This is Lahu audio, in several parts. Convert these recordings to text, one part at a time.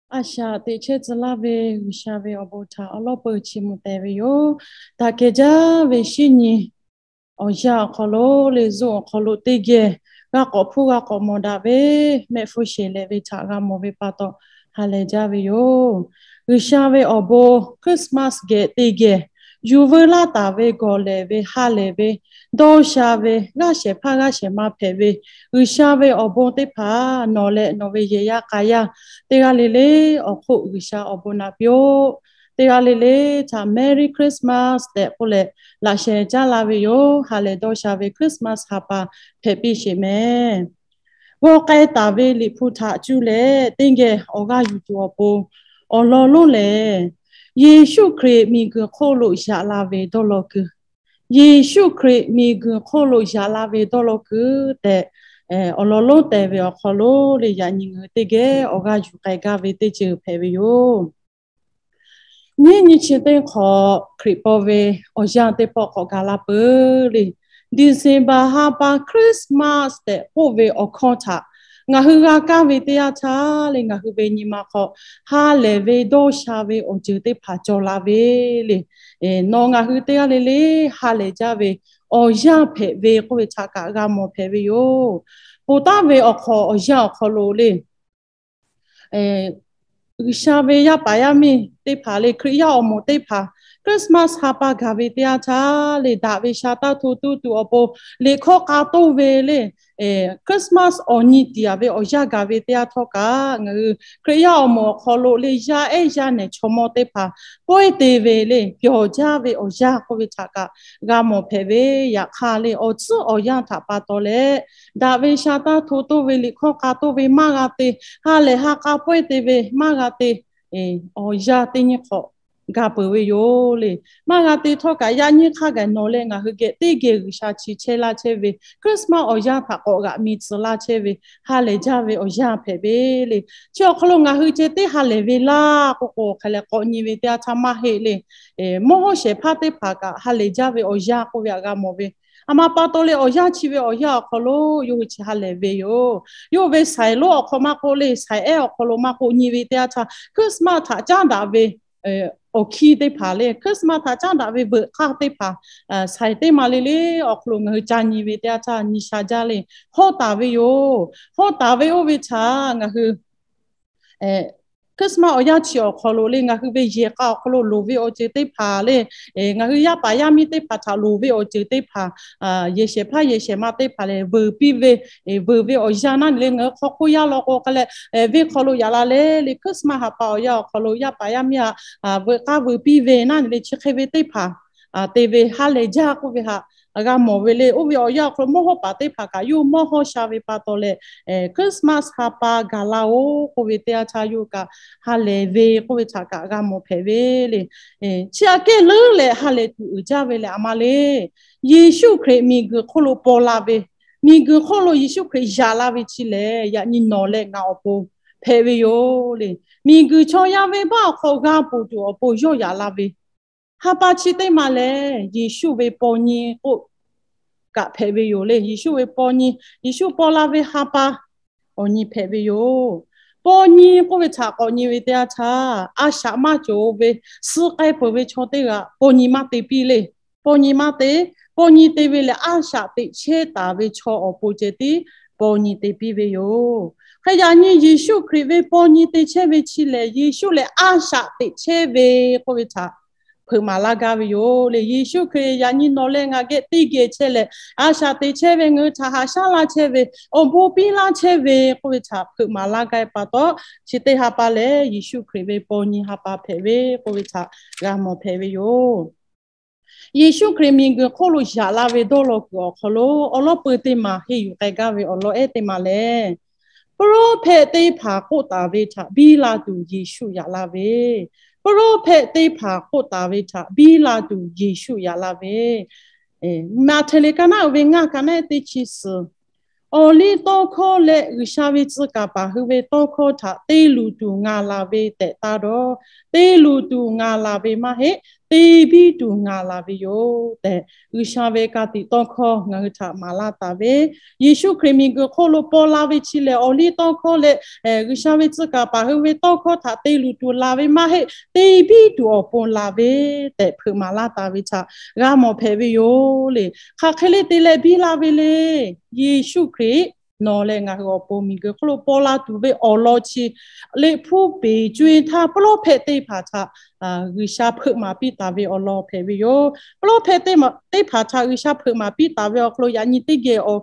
A shaꞈ teꞈ chehˇ tcuh laˇ ve G'uiˬsha ve awˬ bon htaꞈ awˬ lawˉ peuˬ chi mvuh tehꞈ ve yoˬ. Daꞈ kehˬ jaˇ ve shinˉ nyi awˬ yanˇ awˬ hk'aw lo le, zuhꞈ awˬ hk'aw lo teˇ geh g'a k'awꞈ hpuˇ g'a k'awꞈ mawˬ daꞈ ve mehˆ hpfuhˇ sheˍ leh ve htaꞈ g'a mawˬ ve pa taw ha lehˬ jaˇ ve yoˬ. G'uiˬsha ve awˬ bon Christmas geh teˇ geh yuˬ veu laˇ taˍ ve gawˬ lehˬ ve ha lehˬ ve dawˇ sha ve g'aˇ shehˍ hpaˇ g'aˇ shehˍ ma hpehꞈ ve G'uiˬsha ve awˬ bon teˇ hpaˍ nawˬ leh nawˬ ve yehˬ yaˇ k'a yaˇ teˇ g'aˇ le le awˬ hk'oˆ G'uiˬsha awˬ bon naꞈ piˇ-oˆ. Teˇ g'aˇ le le htaꞈ Merry Christmas tehꞈ k'oˆ leh laꞈ sheh caˉ la ve yoˬ. Ha lehˬ dawˇ sha ve Christmas ha pa hpehꞈ piˇ sheˍ mehˍ. G'awˇ k'ai taˍ ve Liꞈ hpu htaꞈ cuˇ leh teˇ geh awˬ g'aˇ yuˬ tuˬ awˬ pon awˬ lawn lonˉ lehˬ, Yeˍsuˆ Hkriꞈ miˬguiˬ hk'oˆ lo yaꞈ la ve dawˇ law kuiˬ, Yeˍsuˆ Hkriꞈ miˬguiˬ hk'oˆ lo yaꞈ la ve dawˇ law kuiˬ tehꞈ awˬ lawn lonˉ tehˬ ve awˬ hk'aw lo le, yaꞈ nyi ngaˬ hui teˇ geh awˬ g'aˇ yuˬ k'ai gaˇ ve teˇ ceuˬ hpehꞈ ve yoˬ. Nyiˉ nyi chi teˇ hk'awꞈ Hkriꞈ paw ve awˬ yanˇ teˇ pawˆ k'awꞈ gaˬ la peuˬ le. December ha pa Christmas tehꞈ k'oˆ ve awˬ hkawˇ htaꞈ ngaˬ hui g'a kaˇ ve teˇ yanˇ htaˇ le, ngaˬ hui ve nyi ma hk'aw ha lehˬ ve dawˇ sha ve awˬ ceuˬ teˇ hpaˍ cawˬ la ve le. Nawˬ ngaˬ hui teˇ g'aˇ le le ha lehˬ jaˇ ve awˬ yanˇ hpehꞈ ve k'oˆ ve htaꞈ kaꞈ g'a mawˬ hpehꞈ ve yoˬ. Ponˬ taˍ ve awˬ hk'awꞈ awˬ yanˇ awˬ hk'aw lo le G'uiˬsha ve yaˇ paˍ yaˇ miˇ teˇ hpaˍ le, Hkriꞈ yaˇ awˬ moˍ teˇ hpaˍ Christmas ha pa gaˬ ve teˇ yanˇ htaˇ le, daꞈ ve sha taˇ hto tuˇ tuˬ awˬ pon liꞈ hkawˇ k'a toˇ ve le, Christmas awˬ nyi tiˍ a ve awˬ yanˇ gaˬ ve teˇ yanˇ htawˇ kaꞈ, ngaˬ hui Hkriꞈ yaˇ awˬ moˍ awˬ hk'aw lo le yaˇ ehˉ yaˇ nehˬ chaw mawˇ teˇ hpaˍ pawehˇ te ve le, pyawˬ jaˇ ve awˬ yanˇ k'oˆ ve htaꞈ kaꞈ g'a mawˬ hpehꞈ ve. Yaꞈ hk'aˇ le awˬ tcuhˉ awˬ yanˇ htaꞈ pa taw leh, daꞈ ve sha taˇ hto toˇ ve liꞈ hkawˇ k'a toˇ ve maˇ g'a te, ha lehˬ ha k'a pawehˇ te ve maˇ g'a te, awˬ yanˇ teˇ nyi hk'awꞈ ga peuˬ ve yoˬ le. Maˇ g'a te htawˇ kaꞈ yaꞈ nyi hk'a gaˬ nawˬ leh ngaˬ hui geh teˇ geh G'uiˬsha chi chehˇ laˇ chehˇ ve Christmas awˬ yanˇ htaꞈ k'awꞈ g'aꞈ mi tcuh laˇ chehˇ ve ha lehˬ jaˇ ve awˬ yanˇ hpehꞈ ve le. Chi awˬ hk'aw lo ngaˬ hui ceh teˇ ha lehˬ ve laˇ k'o k'o hk'e leh k'awꞈ nyi ve teˇ yanˇ htaˇ maˇ heˆ le. Mawˇ hawˉ shehˍ hpaˇ teˇ hpaˍ kaꞈ ha lehˬ jaˇ ve awˬ yanˇ k'oˆ ve htaꞈ g'a mawˬ ve. A ma pa taw leh awˬ yanˇ chi ve awˬ yanˇ awˬ hk'aw lo yawˇ hui chi ha lehˬ ve yoˬ. Yawˇ hui ve saiˍ lonˉ awˬ hk'aw maˇ k'oˆ le, saiˍ ehˉ awˬ hk'aw lo maˇ k'oˆ, nyi ve teˇ yanˇ htaˇ Christmas htaꞈ caˉ daꞈ ve awˬ hkiˇ teˇ hpaˍ le, Christmas htaꞈ caˉ daꞈ ve veuꞈ k'aˇ teˇ hpaˍ, saiˍ teˇ ma le le awˬ hk'aw lo ngaˬ hui ca nyi ve teˇ yanˇ htaˇ nyi sha jaˇ le, hawˇ taˍ ve yoˬ. Hawˇ taˍ ve oˇ ve htaꞈ ngaˬ hui Christmas awˬ yanˇ chi awˬ hk'aw lo le ngaˬ hui ve yehˬ k'a awˬ hk'aw lo loˍ ve awˬ ceuˬ teˇ hpaˍ le, ngaˬ hui yaˇ paˍ yaˇ miˇ teˇ hpaˍ htaꞈ loˍ ve awˬ ceuˬ teˇ hpaˍ, yehˬ shehˍ hpaˇ yehˬ shehˍ ma teˇ hpaˍ lehˬ veuꞈ piˇ ve, veuꞈ ve awˬ yanˇ naˉ nyi le ngaˬ hui hk'aw hk'oˆ yaˇ law k'o k'ai leh venˇ hk'aw lo yaꞈ la le le Christmas ha pa awˬ yanˇ awˬ hk'aw lo yaˇ paˍ yaˇ miˇ htaꞈ veuꞈ k'aˇ veuꞈ piˇ ve naˉ nyi le chi hk'e ve teˇ hpaˍ te ve ha lehˬ jaˇ k'oˆ ve htaꞈ g'a mawˬ ve le. Oˇ ve awˬ yanˇ awˬ hk'aw lo mawˇ hawˉ paˍ teˇ hpaˍ kaꞈ yawˇ hui mawˇ hawˉ sha ve pa taw leh Christmas ha pa gaˬ la-oˬ k'oˆ ve teˇ yanˇ htaˇ yawˇ hui kaꞈ ha lehˬ ve k'oˆ ve htaꞈ kaꞈ g'a mawˬ hpehꞈ ve le. Chi aꞈ kehˉ leuˉ leh ha lehˬ tuˬ uiˍ jaˇ ve lehˬ a ma le, Yeˍsuˆ Hkriꞈ miˬguiˬ hk'oˆ lo paw la ve, miˬguiˬ hk'oˆ lo Yeˍsuˆ Hkriꞈ yaꞈ la ve chi lehˬ yaꞈ nyi nawˬ leh ngaˬ awˬ pon hpehꞈ ve yoˬ le. Miˬguiˬ chaw yaˇ venˇbaˆ awˬ hk'aw g'a ponˬ tuˬ awˬ pon yawˇ yaꞈ la ve ha pa chi teˇ ma lehˬ Yeˍsuˆ ve paw nyi k'oˆ kaꞈ hpehꞈ ve yoˬ le. Yeˍsuˆ ve paw nyi, Yeˍsuˆ paw la ve ha pa awˬ nyi hpehꞈ ve yoˬ. Paw nyi k'oˆ ve htaꞈ k'awꞈ nyi ve teˇ yanˇ htaˇ a shaꞈ maˇ cawˬ ve suh k'ai peuˬ ve chaw teˇ g'aˇ paw nyi maˇ te piˇ le. Paw nyi maˇ te, paw nyi te ve lehˬ a shaꞈ teꞈ chehˇ taˍ ve chaw awˬ pon ceh tiˉ paw nyi te piˇ ve yoˬ. Hk'e yaꞈ nyi Yeˍsuˆ Hkriꞈ ve paw nyi te chehˇ ve chi lehˬ Yeˍsuˆ lehˬ a shaꞈ teꞈ chehˇ ve k'oˆ ve htaꞈ hpeuꞈ maˍ laˇ gaˇ ve yoˬ le. Yeˍsuˆ Hkriꞈ yaꞈ nyi nawˬ leh ngaˬ geh teˇ geh chehˇ leh a shaꞈ teꞈ chehˇ ve, ngaˬ hui htaꞈ haꞈ shaˉ laˇ chehˇ ve, awˬ bon piˇ laˇ chehˇ ve k'oˆ ve htaꞈ hpeuꞈ maˍ laˇ gaˇ ve pa taw, chi teˇ ha pa lehˬ Yeˍsuˆ Hkriꞈ ve paw nyi ha pa hpehꞈ ve k'oˆ ve htaꞈ g'a mawˬ hpehꞈ ve yoˬ. Yeˍsuˆ Hkriꞈ miˬguiˬ hk'oˆ lo yaꞈ la ve dawˇ law kuiˬ awˬ hk'aw lo awˬ lawn peuˬ teˇ maˬ henˇ yuˬ k'ai gaˇ ve awˬ lawn ehˉ teˇ maˬ lehˬ, pawˇ lawˉ hpehꞈ teˇ hpaˍ k'oˆ taˍ ve htaꞈ biˇ la tuˬ Yeˍsuˆ yaꞈ la ve, pawˇ lawˉ hpehꞈ teˇ hpaˍ k'oˆ taˍ ve htaꞈ biˇ la tuˬ Yeˍsuˆ yaꞈ la ve, Maꞈhtehˍ liꞈ ka naˆ uiˍ ve ngaˇ ka naˆ ehˉ teˇ chi suhˍ, awˬ liˇ tawˇ hkawˇ leh G'uiˬsha ve tcuh kaˍ paˍ hui ve tawˇ hkawˇ htaꞈ te luˬ tuˬ ngaˬ laˬ ve tehꞈ taˇ dawˇ. Te luˬ tuˬ ngaˬ laˬ ve maˇ heˆ. te biˇ tuˬ ngaˬ laˬ ve yoˬ tehꞈ, G'uiˬsha ve ka tiꞈ tawˇ hkawˇ ngaˬ hui htaꞈ maˍ laˇ taˍ ve, Yeˍsuˆ Hkriꞈ miˬguiˬ hk'oˆ lo paw la ve chi lehˬ, awˬ liˇ tawˇ hkawˇ leh G'uiˬsha ve tcuh kaˍ paˍ hui ve tawˇ hkawˇ htaꞈ te luˬ tuˬ laˬ ve maˇ heˆ, te biˇ tuˬ awˬ pon laˬ ve tehꞈ hpeuꞈ maˍ laˇ taˍ ve htaꞈ g'a mawˬ hpehꞈ ve yoˬ le. Hk'aˬ hk'e le te leh biˇ la ve le. Yeˍsuˆ Hkriꞈ nawˬ leh ngaˬ hui awˬ pon miˬguiˬ hk'oˆ lo paw la tuˬ ve awˬ lawn chi, Liꞈ hpu peˍ co-e htaˇ ပရောဖက် teˇ hpaˍ htaꞈ G'uiˬsha hpeuꞈ maˍ piˇ taˍ ve awˬ lawn hpehꞈ ve yoˬ. ပရောဖက် teˇ hpaˍ htaꞈ G'uiˬsha hpeuꞈ maˍ piˇ taˍ ve awˬ hk'aw lo yaꞈ nyi teˇ geh awˬ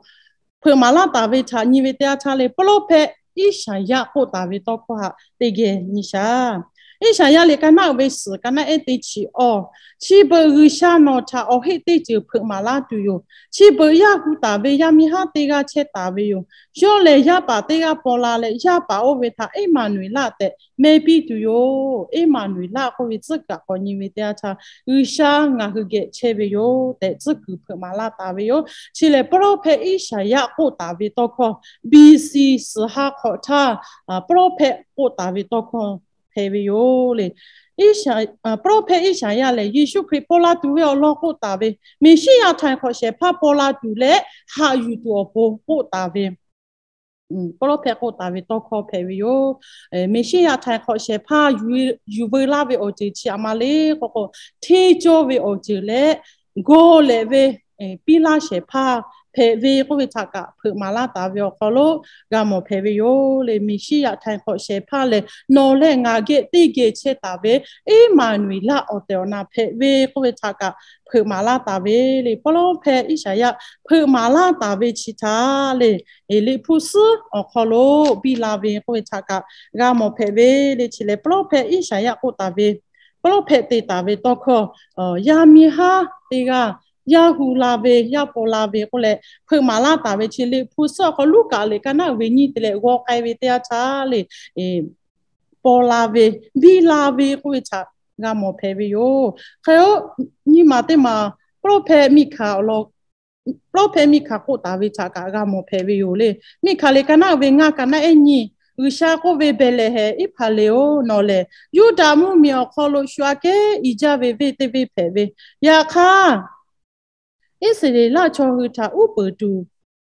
hpeuꞈ maˍ laˇ taˍ ve htaꞈ nyi ve teˇ yanˇ htaˇ le, ပရောဖက် Iˉsaˍyaˆ k'oˆ taˍ ve tawˇ hkawˇ htaꞈ teˇ geh nyi shaˍ. Iˉsaˍyaˆ liꞈ ka naˆ ve suhˍ ka naˆ ehˉ teˇ chi awˇ, chi beuꞈ G'uiˬsha nawˬ htaꞈ awˬ heˆ teˇ ceuˬ hpeuꞈ maˍ laˇ tuˬ yoˬ. Chi beuꞈ yaˇ hu taˍ ve yaˇ miˇ haˉ teˇ g'aˇ chehˇ taˍ ve yoˬ. Yawˇ lehˬ yaˇ paˍ teˇ g'aˇ paw la leh, yaˇ paˍ oˇ ve htaꞈ Eˇmaˍnuˍeˍlaˆ tehꞈ meh piˇ tuˬ yoˬ. Eˇmaˍnuˍeˍlaˆ k'oˆ ve tcuhˉ kaꞈ k'awꞈ nyi ve teˇ yanˇ htaˇ, G'uiˬsha ngaˬ hui geh chehˇ ve yoˬ tehꞈ tcuhˉ kuiˬ hpeuꞈ maˍ laˇ taˍ ve yoˬ. Chi lehˬ, ပရောဖက် Iˉsaˍyaˆ k'oˆ taˍ ve tawˇ hkawˇ, B C suhˍ ha hk'awꞈ htaˇ, ပရောဖက် k'oˆ taˍ ve tawˇ hkawˇ hpehꞈ ve yoˬ le. ပရောဖက် Iˉsaˍyaˆ lehˬ, Yeˍsuˆ Hkriꞈ paw la tuˬ ve awˬ lawn k'oˆ taˍ ve, Meˍsiˉyaꞈ htaiˍ hk'awꞈ shehˍ hpaˇ paw la tuˬ leh haꞈ yuˬ tuˬ awˬ pon k'oˆ taˍ ve, ပရောဖက် k'oˆ taˍ ve tawˇ hkawˇ hpehꞈ ve yoˬ. Meˍsiˉyaꞈ htaiˍ hk'awꞈ shehˍ hpaˇ yuˬ veu laˇ ve awˬ ceuˬ chi aꞈ ma le k'o k'o, hteˇ cawˇ ve awˬ ceuˬ leh gawˇ lehꞈ ve piˇ laˇ shehˍ hpaˇ hpehꞈ ve k'oˆ ve htaꞈ kaꞈ hpeuꞈ maˍ laˇ taˍ ve awˬ hk'aw lo g'a mawˬ hpehꞈ ve yoˬ le. Meˍsiˉyaꞈ htaiˍ hk'awꞈ shehˍ hpaˇ lehˬ, nawˬ leh ngaˬ geh teˇ geh chehˇ taˍ ve Eˇmaˍnuˍeˍlaˆ awˬ tehˬ awˬ na hpehꞈ ve k'oˆ ve htaꞈ kaꞈ hpeuꞈ maˍ laˇ taˍ ve le. ပရောဖက် Iˉsaˍyaˆ hpeuꞈ maˍ laˇ taˍ ve chi htaꞈ le, Liꞈ hpu suhˉ awˬ hk'aw lo biˇ la ve k'oˆ ve htaꞈ kaꞈ g'a mawˬ hpehꞈ ve le. Chi lehˬ, ပရောဖက် Iˉsaˍyaˆ k'oˆ taˍ ve, ပရောဖက် te taˍ ve tawˇ hkawˇ, yaˇ miˇ haˉ teˇ g'aˇ yaˇ hu la ve, yaˇ paw la ve k'oˆ leh hpeuꞈ maˍ laˇ taˍ ve chi Liꞈ hpu suhˉ awˬ hk'aw Luˉkaꞈ liꞈ ka naˆ ve nyiˇ te leh g'aw k'ai ve teˇ yanˇ htaˇ le, paw la ve, biˇ la ve k'oˆ ve htaꞈ g'a mawˬ hpehꞈ ve yoˬ. Hk'e-o, nyiˇ maˬ teˇ maˬ ပရောဖက် Miˆhkaˍ awˬ lawn ပရောဖက် Miˆhkaˍ k'oˆ taˍ ve htaꞈ kaꞈ g'a mawˬ hpehꞈ ve yoˬ le. Miˆhkaˍ liꞈ ka naˆ ve ngaˇ ka naˆ ehˉ nyiˇ, G'uiˬsha k'oˆ ve, Behˍlehˍhehnˍ Eˇhpaˍleˍ-oˬ, nawˬ lehˬ Yuˇdaꞈ mvuhˇmiˬ awˬ hk'aw lo shu aꞈ kehˉ i jaˇ ve venˇ teˇ venˇ hpehꞈ ve. Yaꞈ hk'aˇ, Iˉsaˍreˍlaˆ chaw hui htaꞈ uˉ peunˍ tuˬ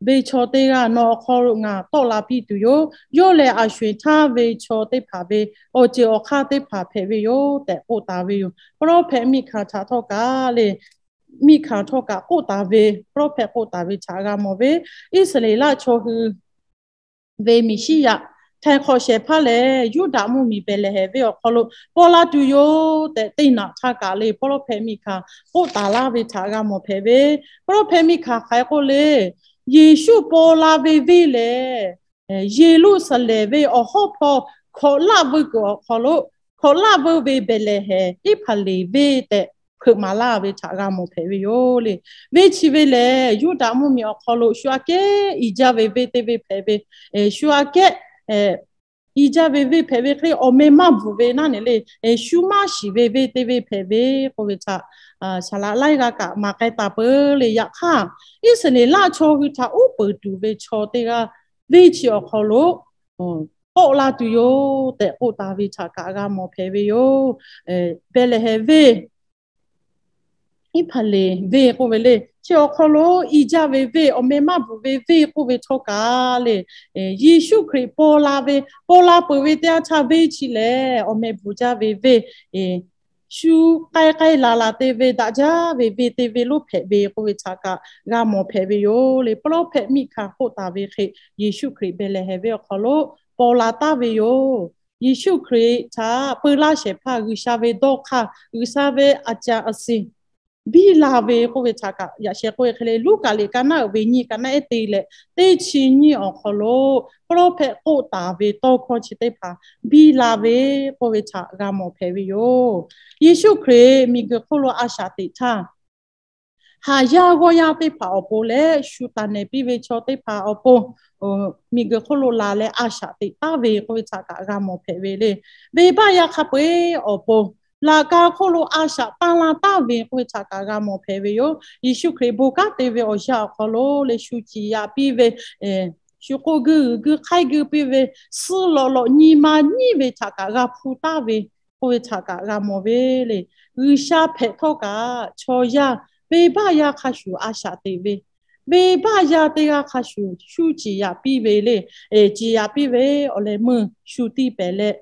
ve chaw teˇ g'aˇ nawˬ awˬ hk'aw lo ngaˬ tawˆ la piˇ tuˬ yoˬ. Yawˇ lehˬ, aˬ sho-eˬ htaˇ ve chaw teˇ hpaˍ ve awˬ ceuˬ awˬ hk'aˇ teˇ hpaˍ hpehꞈ ve yoˬ tehꞈ k'oˆ taˍ ve yoˬ. ပရောဖက် Miˆhkaˍ htaꞈ htawˇ kaꞈ le, Miˆhkaˍ htawˇ kaꞈ k'oˆ taˍ ve, ပရောဖက် k'oˆ taˍ ve htaꞈ g'a mawˬ ve, Iˉsaˍreˍlaˆ chaw hui ve Meˍsiˉyaꞈ htaiˍ hk'awꞈ shehˍ hpaˇ lehˬ, Yuˇdaꞈ mvuhˇmiˬ Behˍlehˍhehnˍ venˇ awˬ hk'aw lo paw la tuˬ yoˬ tehꞈ teˇ naꞈ htaˇ kaꞈ le, ပရောဖက် Miˆhkaˍ k'oˆ taˍ laˇ ve htaꞈ g'a mawˬ hpehꞈ ve. ပရောဖက် Miˆhkaˍ hk'aˬ hk'e k'oˆ le, Yeˍsuˆ paw la ve venˇ lehˬ, Yeˍruˆsaˍlehnˍ venˇ awˬ hawˉ hpawˇ hkawꞈ laˆ veu kuiˬ awˬ hk'aw lo, hkawꞈ laˆ veu ve Behˍlehˍhehnˍ Eˇhpaˍleˍ venˇ tehꞈ hpeuꞈ maˍ laˇ ve htaꞈ g'a mawˬ hpehꞈ ve yoˬ le. Venˇ chi ve lehˬ, Yuˇdaꞈ mvuhˇmiˬ awˬ hk'aw lo shu aꞈ kehˉ i jaˇ ve venˇ teˇ venˇ hpehꞈ ve, shu aꞈ kehˉ i jaˇ ve venˇ hpehꞈ ve hk'e le, awˬ meh maˇ bvuhˬ ve naˉ ne le, shu maˇ shiˍ ve venˇ teˇ venˇ hpehꞈ ve k'oˆ ve htaꞈ saˍlaꞈ laiˉ g'aˇ kaꞈ maˍ k'ai taˍ peuˬ le. Yaꞈ hk'aˇ, Iˉsaˍreˍlaˆ chaw hui htaꞈ uˉ peunˍ tuˬ ve chaw teˇ g'aˇ venˇ chi awˬ hk'aw lo tawˆ la tuˬ yoˬ tehꞈ k'oˆ taˍ ve htaꞈ kaꞈ g'a mawˬ hpehꞈ ve yoˬ. Behˍlehˍhehnˍ venˇ, Eˇhpaˍleˍ venˇ k'oˆ ve le, chi awˬ hk'aw lo i jaˇ ve venˇ, awˬ meh maˇ bvuhˬ ve venˇ k'oˆ ve htawˇ kaꞈ le, Yeˍsuˆ Hkriꞈ paw la ve, paw la peuˬ ve teˇ yanˇ htaˇ venˇ chi lehˬ, awˬ meh bvuhˬ jaˇ ve venˇ, shu k'ai k'ai laˬ laˬ te ve daꞈ jaˇ ve venˇ teˇ venˇ lonˉ hpehꞈ ve k'oˆ ve htaꞈ kaꞈ g'a mawˬ hpehꞈ ve yoˬ le. Pawˇlawˇhpehꞈ Miˆhkaˍ k'oˆ taˍ ve hk'e, Yeˍsuˆ Hkriꞈ Behˍlehˍhehnˍ venˇ awˬ hk'aw lo paw la taˍ ve yoˬ. Yeˍsuˆ Hkriꞈ htaꞈ peu laˇ shehˍ hpaˇ G'uiˬsha ve dawˇ hk'aˇ, G'uiˬsha ve a caˍ a siˍ biˇ la ve k'oˆ ve htaꞈ kaꞈ yaꞈ sheh k'oˆ ve hk'e le, Luˉkaꞈ liꞈ ka naˆ uiˍ ve nyiˇ ka naˆ ehˉ te leh teˇ chi nyiˇ awˬ hk'aw lo pawˇlawˇhpehꞈ k'oˆ taˍ ve tawˇ hkawˇ chi teˇ hpaˍ biˇ la ve k'oˆ ve htaꞈ g'a mawˬ hpehꞈ ve yoˬ. Yeˍsuˆ Hkriꞈ miˬguiˬ hk'oˆ lo a shaꞈ teꞈ htaˇ, haˍ yaˇ g'awˇ yaˇ teˇ hpaˍ awˬ pon leh shu taˍ nehˬ piˇ ve chaw teˇ hpaˍ awˬ pon miˬguiˬ hk'oˆ lo laˬ leh a shaꞈ teꞈ taˍ ve k'oˆ ve htaꞈ kaꞈ g'a mawˬ hpehꞈ ve le. Venˇbaˆ yaˇ hk'a peu-eˬ awˬ pon laꞈ ka hk'oˆ lo a shaꞈ tanˇ la taˍ ve k'oˆ ve htaꞈ kaꞈ g'a mawˬ hpehꞈ ve yoˬ. Yeˍsuˆ Hkriꞈ bon kanˉ te ve awˬ yanˇ awˬ hk'aw lo leh shu ciˍ yaꞈ piˇ ve, shu k'oˆ guiˇ g'uiˬ guiˇ hk'aiˉ guiˇ piˇ ve, suhˉ lawꞈ lawꞈ nyi ma nyiˉ ve htaꞈ kaꞈ g'a hpu taˍ ve k'oˆ ve htaꞈ kaꞈ g'a mawˬ ve le. G'uiˬsha hpehꞈ htawˇ kaꞈ chaw yaˇ venˇbaˆ yaˇ hk'a shuˍ a shaꞈ teꞈ ve, venˇbaˆ yaˇ teˇ g'aˇ hk'a shuˍ shuˇ ciˍ yaꞈ piˇ ve le. Ciˍ yaꞈ piˇ ve awˬ leh meuˇ shu tiˇ pehˍ leh,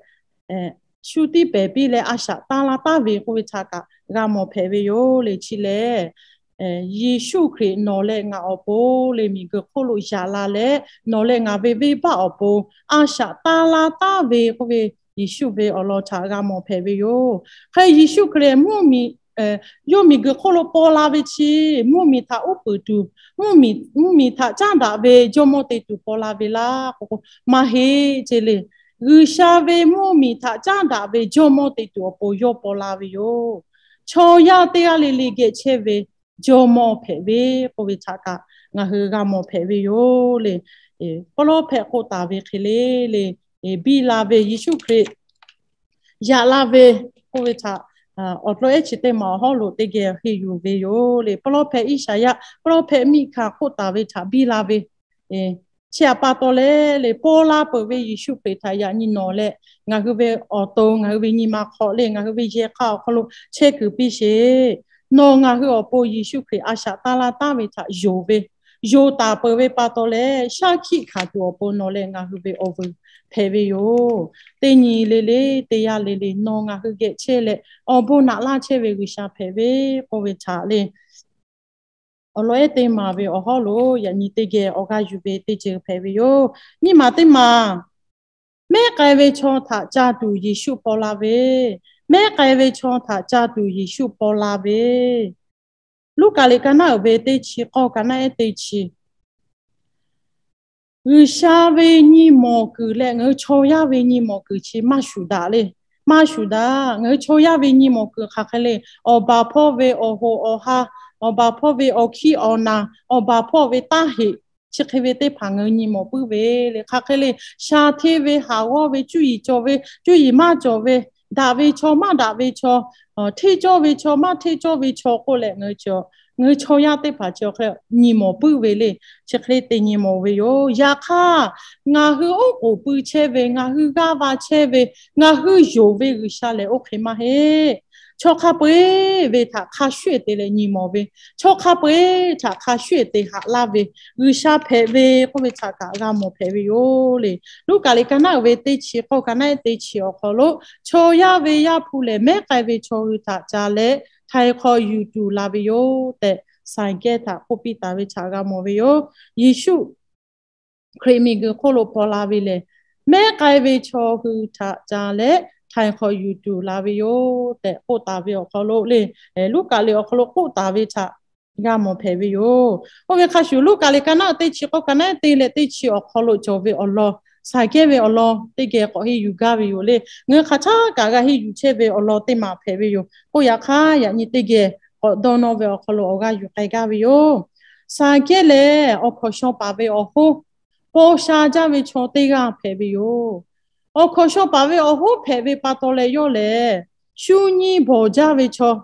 shu tiˇ pehˍ piˇ leh a shaꞈ tanˇ laˇ taˍ ve k'oˆ ve htaꞈ kaꞈ g'a mawˬ hpehꞈ ve yoˬ le. Chi lehˬ, Yeˍsuˆ Hkriꞈ nawˬ leh ngaˬ awˬ pon le miˬguiˬ hk'oˆ lo yaꞈ la leh, nawˬ leh ngaˬ ve venˇbaˆ awˬ pon a shaꞈ tanˇ laˇ taˍ ve k'oˆ ve, Yeˍsuˆ ve awˬ lawn htaꞈ g'a mawˬ hpehꞈ ve yoˬ. Hk'e Yeˍsuˆ Hkriꞈ mvuhˇmiˬ, yawˇ miˬguiˬ hk'oˆ lo paw la ve chi, mvuhˇmiˬ htaꞈ uˉ peunˍ tuˬ, mvuhˇmiˬ htaꞈ caˉ daꞈ ve jawˇmawˇ te tuˬ paw la ve laˇ k'o, maˇ heˆ ce le. G'uiˬsha ve mvuhˇmiˬ htaꞈ caˉ daꞈ ve jawˇmawˇ te tuˬ awˬ pon yawˇ paw la ve yoˬ. Chaw yaˇ teˇ g'aˇ le le geh chehˇ ve jawˇmawˇ hpehꞈ ve k'oˆ ve htaꞈ kaꞈ ngaˬ hui g'a mawˬ hpehꞈ ve yoˬ le. Pawˇlawˇ hpehꞈ k'oˆ taˍ ve hk'e le le, biˇ la ve Yeˍsuˆ Hkriꞈ yaꞈ la ve k'oˆ ve htaꞈ awˬ to ehˉ chi teˇ maˬ awˬ hawˉ lo teˇ geh henˇ yuˬ ve yoˬ le. Pawˇlawˇ hpehꞈ Iˉsaˍyaˆ, pawˇlawˇ hpehꞈ Miˇhkaˍ k'oˆ taˍ ve htaꞈ biˇ la ve chi htaꞈ pa taw leh le, paw la peuˬ ve Yeˍsuˆ Hkriꞈ htaꞈ yaꞈ nyi nawˬ leh ngaˬ hui ve awˬ to, ngaˬ hui ve nyi ma hk'aw le, ngaˬ hui ve yehˬ hk'aˇ awˬ hk'aw lo chehˇ kuiˬ piˇ sheˍ. Nawˬ ngaˬ hui awˬ pon Yeˍsuˆ Hkriꞈ a shaꞈ tanˇ laˇ taˍ ve htaꞈ yonˍ ve, yonˍ taˍ peuˬ ve pa taw leh, shaˉ hkiˆ hkanˍ tuˬ awˬ pon nawˬ leh ngaˬ hui ve awˬ vuiˬ hpehꞈ ve yoˬ. Teˇ nyi le le, teˇ yanˇ le le, nawˬ ngaˬ hui geh chehˇ leh awˬ bon naꞈ laˇ chehˇ ve G'uiˬsha hpehꞈ ve k'oˆ ve htaꞈ le, awˬ lawn ehˉ teˇ maˬ ve awˬ hawˉ lo yaꞈ nyi teˇ geh awˬ g'aˇ yuˬ ve teˇ ceuˬ hpehꞈ ve yoˬ. Nyiˇ maˬ teˇ maˬ, mehˉ k'ai ve chaw htaꞈ ca tuˬ Yeˍsuˆ paw la ve, mehˉ k'ai ve chaw htaꞈ ca tuˬ Yeˍsuˆ paw la ve. Luˉkaꞈ liꞈ ka naˉ uiˍ ve teˇ chi k'awˇ ka naˉ ehˉ teˇ chi G'uiˬsha ve nyi mawˬ kuiˬ leh ngaˬ hui chaw yaˇ ve nyi mawˬ kuiˬ chi maˇ shuˍ daꞈ le. Maˇ shuˍ daꞈ. Ngaˬ hui chaw yaˇ ve nyi mawˬ kuiˬ hk'aˬ hk'e le, awˬ baˬ hpawˇ ve awˬ hoꞈ awˬ ha, awˬ baˬ hpawˇ ve awˬ hkiˇ awˬ naˬ, awˬ baˬ hpawˇ ve taˇ heꞈ, chi hk'e ve teˇ hpaˍ ngaˬ hui nyi mawˬ puiˉ ve le. Hk'aˬ hk'e le, sha hteˇ ve, haˍ g'awˇ ve, cuˇ yiˍ cawˬ ve, cuˇ yiˍ maˇ cawˬ ve, daꞈ ve chaw maˇ daꞈ ve chaw, hteˇ cawˇ ve chaw maˇ hteˇ cawˇ ve chaw k'oˆ leh ngaˬ hui ngaˬ hui chaw yaˇ teˇ hpaˍ chi awˬ hk'e nyi mawˬ puiˉ ve le. Chi hk'e le te nyi mawˬ ve yoˬ. Yaꞈ hk'aˇ, ngaˬ hui oˉ k'oˍ pui chehˇ ve, ngaˬ hui g'aˇ va chehˇ ve, ngaˬ hui yonˍ ve G'uiˬsha lehˬ oˇ hk'e maˇ heˆ. Chaw hk'a peu-eˬ ve htaꞈ hk'a shuˍ te leh nyi mawˬ ve, chaw hk'a peu-eˬ htaꞈ hk'a shuˍ te haꞈ laˇ ve G'uiˬsha hpehꞈ ve k'oˆ ve htaꞈ kaꞈ g'a mawˬ hpehꞈ ve yoˬ le. Luˉkaꞈ liꞈ ka naˉ uiˍ ve teˇ chi k'awˇ ka naˉ ehˉ teˇ chi awˬ hk'aw lo, chaw yaˇ ve Yaˇ hpu lehˬ mehˉ k'ai ve chaw hui htaꞈ ca leh htaiˍ hk'awꞈ yuˬ tuˬ la ve yoˬ tehꞈ, Saˍkehˇ htaꞈ k'oˆ piˇ taˍ ve htaꞈ g'a mawˬ ve yoˬ. Yeˍsuˆ Hkriꞈ miˬguiˬ hk'oˆ lo paw la ve lehˬ, mehˉ k'ai ve chaw hui htaꞈ ca leh htaiˍ hk'awꞈ yuˬ tuˬ la ve yoˬ tehꞈ k'oˆ taˍ ve awˬ hk'aw lo le, Luˉkaꞈ liꞈ awˬ hk'aw lo k'oˆ taˍ ve htaꞈ g'a mawˬ hpehꞈ ve yoˬ. Oˇ ve hk'a shuˍ, Luˉkaꞈ liꞈ ka naˉ teˇ chi k'awˇ ka naˉ ehˉ teˇ leh teˇ chi awˬ hk'aw lo cawˬ ve awˬ lawn, Saˍkehˇ ve awˬ lawn teˇ geh k'awꞈ henˇ yuˬ gaˇ ve yoˬ le. Ngaˬ hui hk'aˬ htaˇ kaꞈ g'a henˇ yuˬ chehˇ ve awˬ lawn teˇ maˬ hpehꞈ ve yoˬ. K'oˆ yaꞈ hk'aˇ, yaꞈ nyi teˇ geh k'awꞈ dawˇ nawˇ ve awˬ hk'aw lo awˬ g'aˇ yuˬ k'ai gaˇ ve yoˬ. Saˍkehˇ lehˬ, awˬ hkawnˍ shaw paˍ ve awˬ hoˉ, paw sha jaˇ ve chaw teˇ g'aˇ hpehꞈ ve yoˬ. Awˬ hkawnˍ shaw paˍ ve awˬ hoˉ hpehꞈ ve pa taw leh yawˇ lehˬ, shu nyi bawˬ jaˇ ve chaw,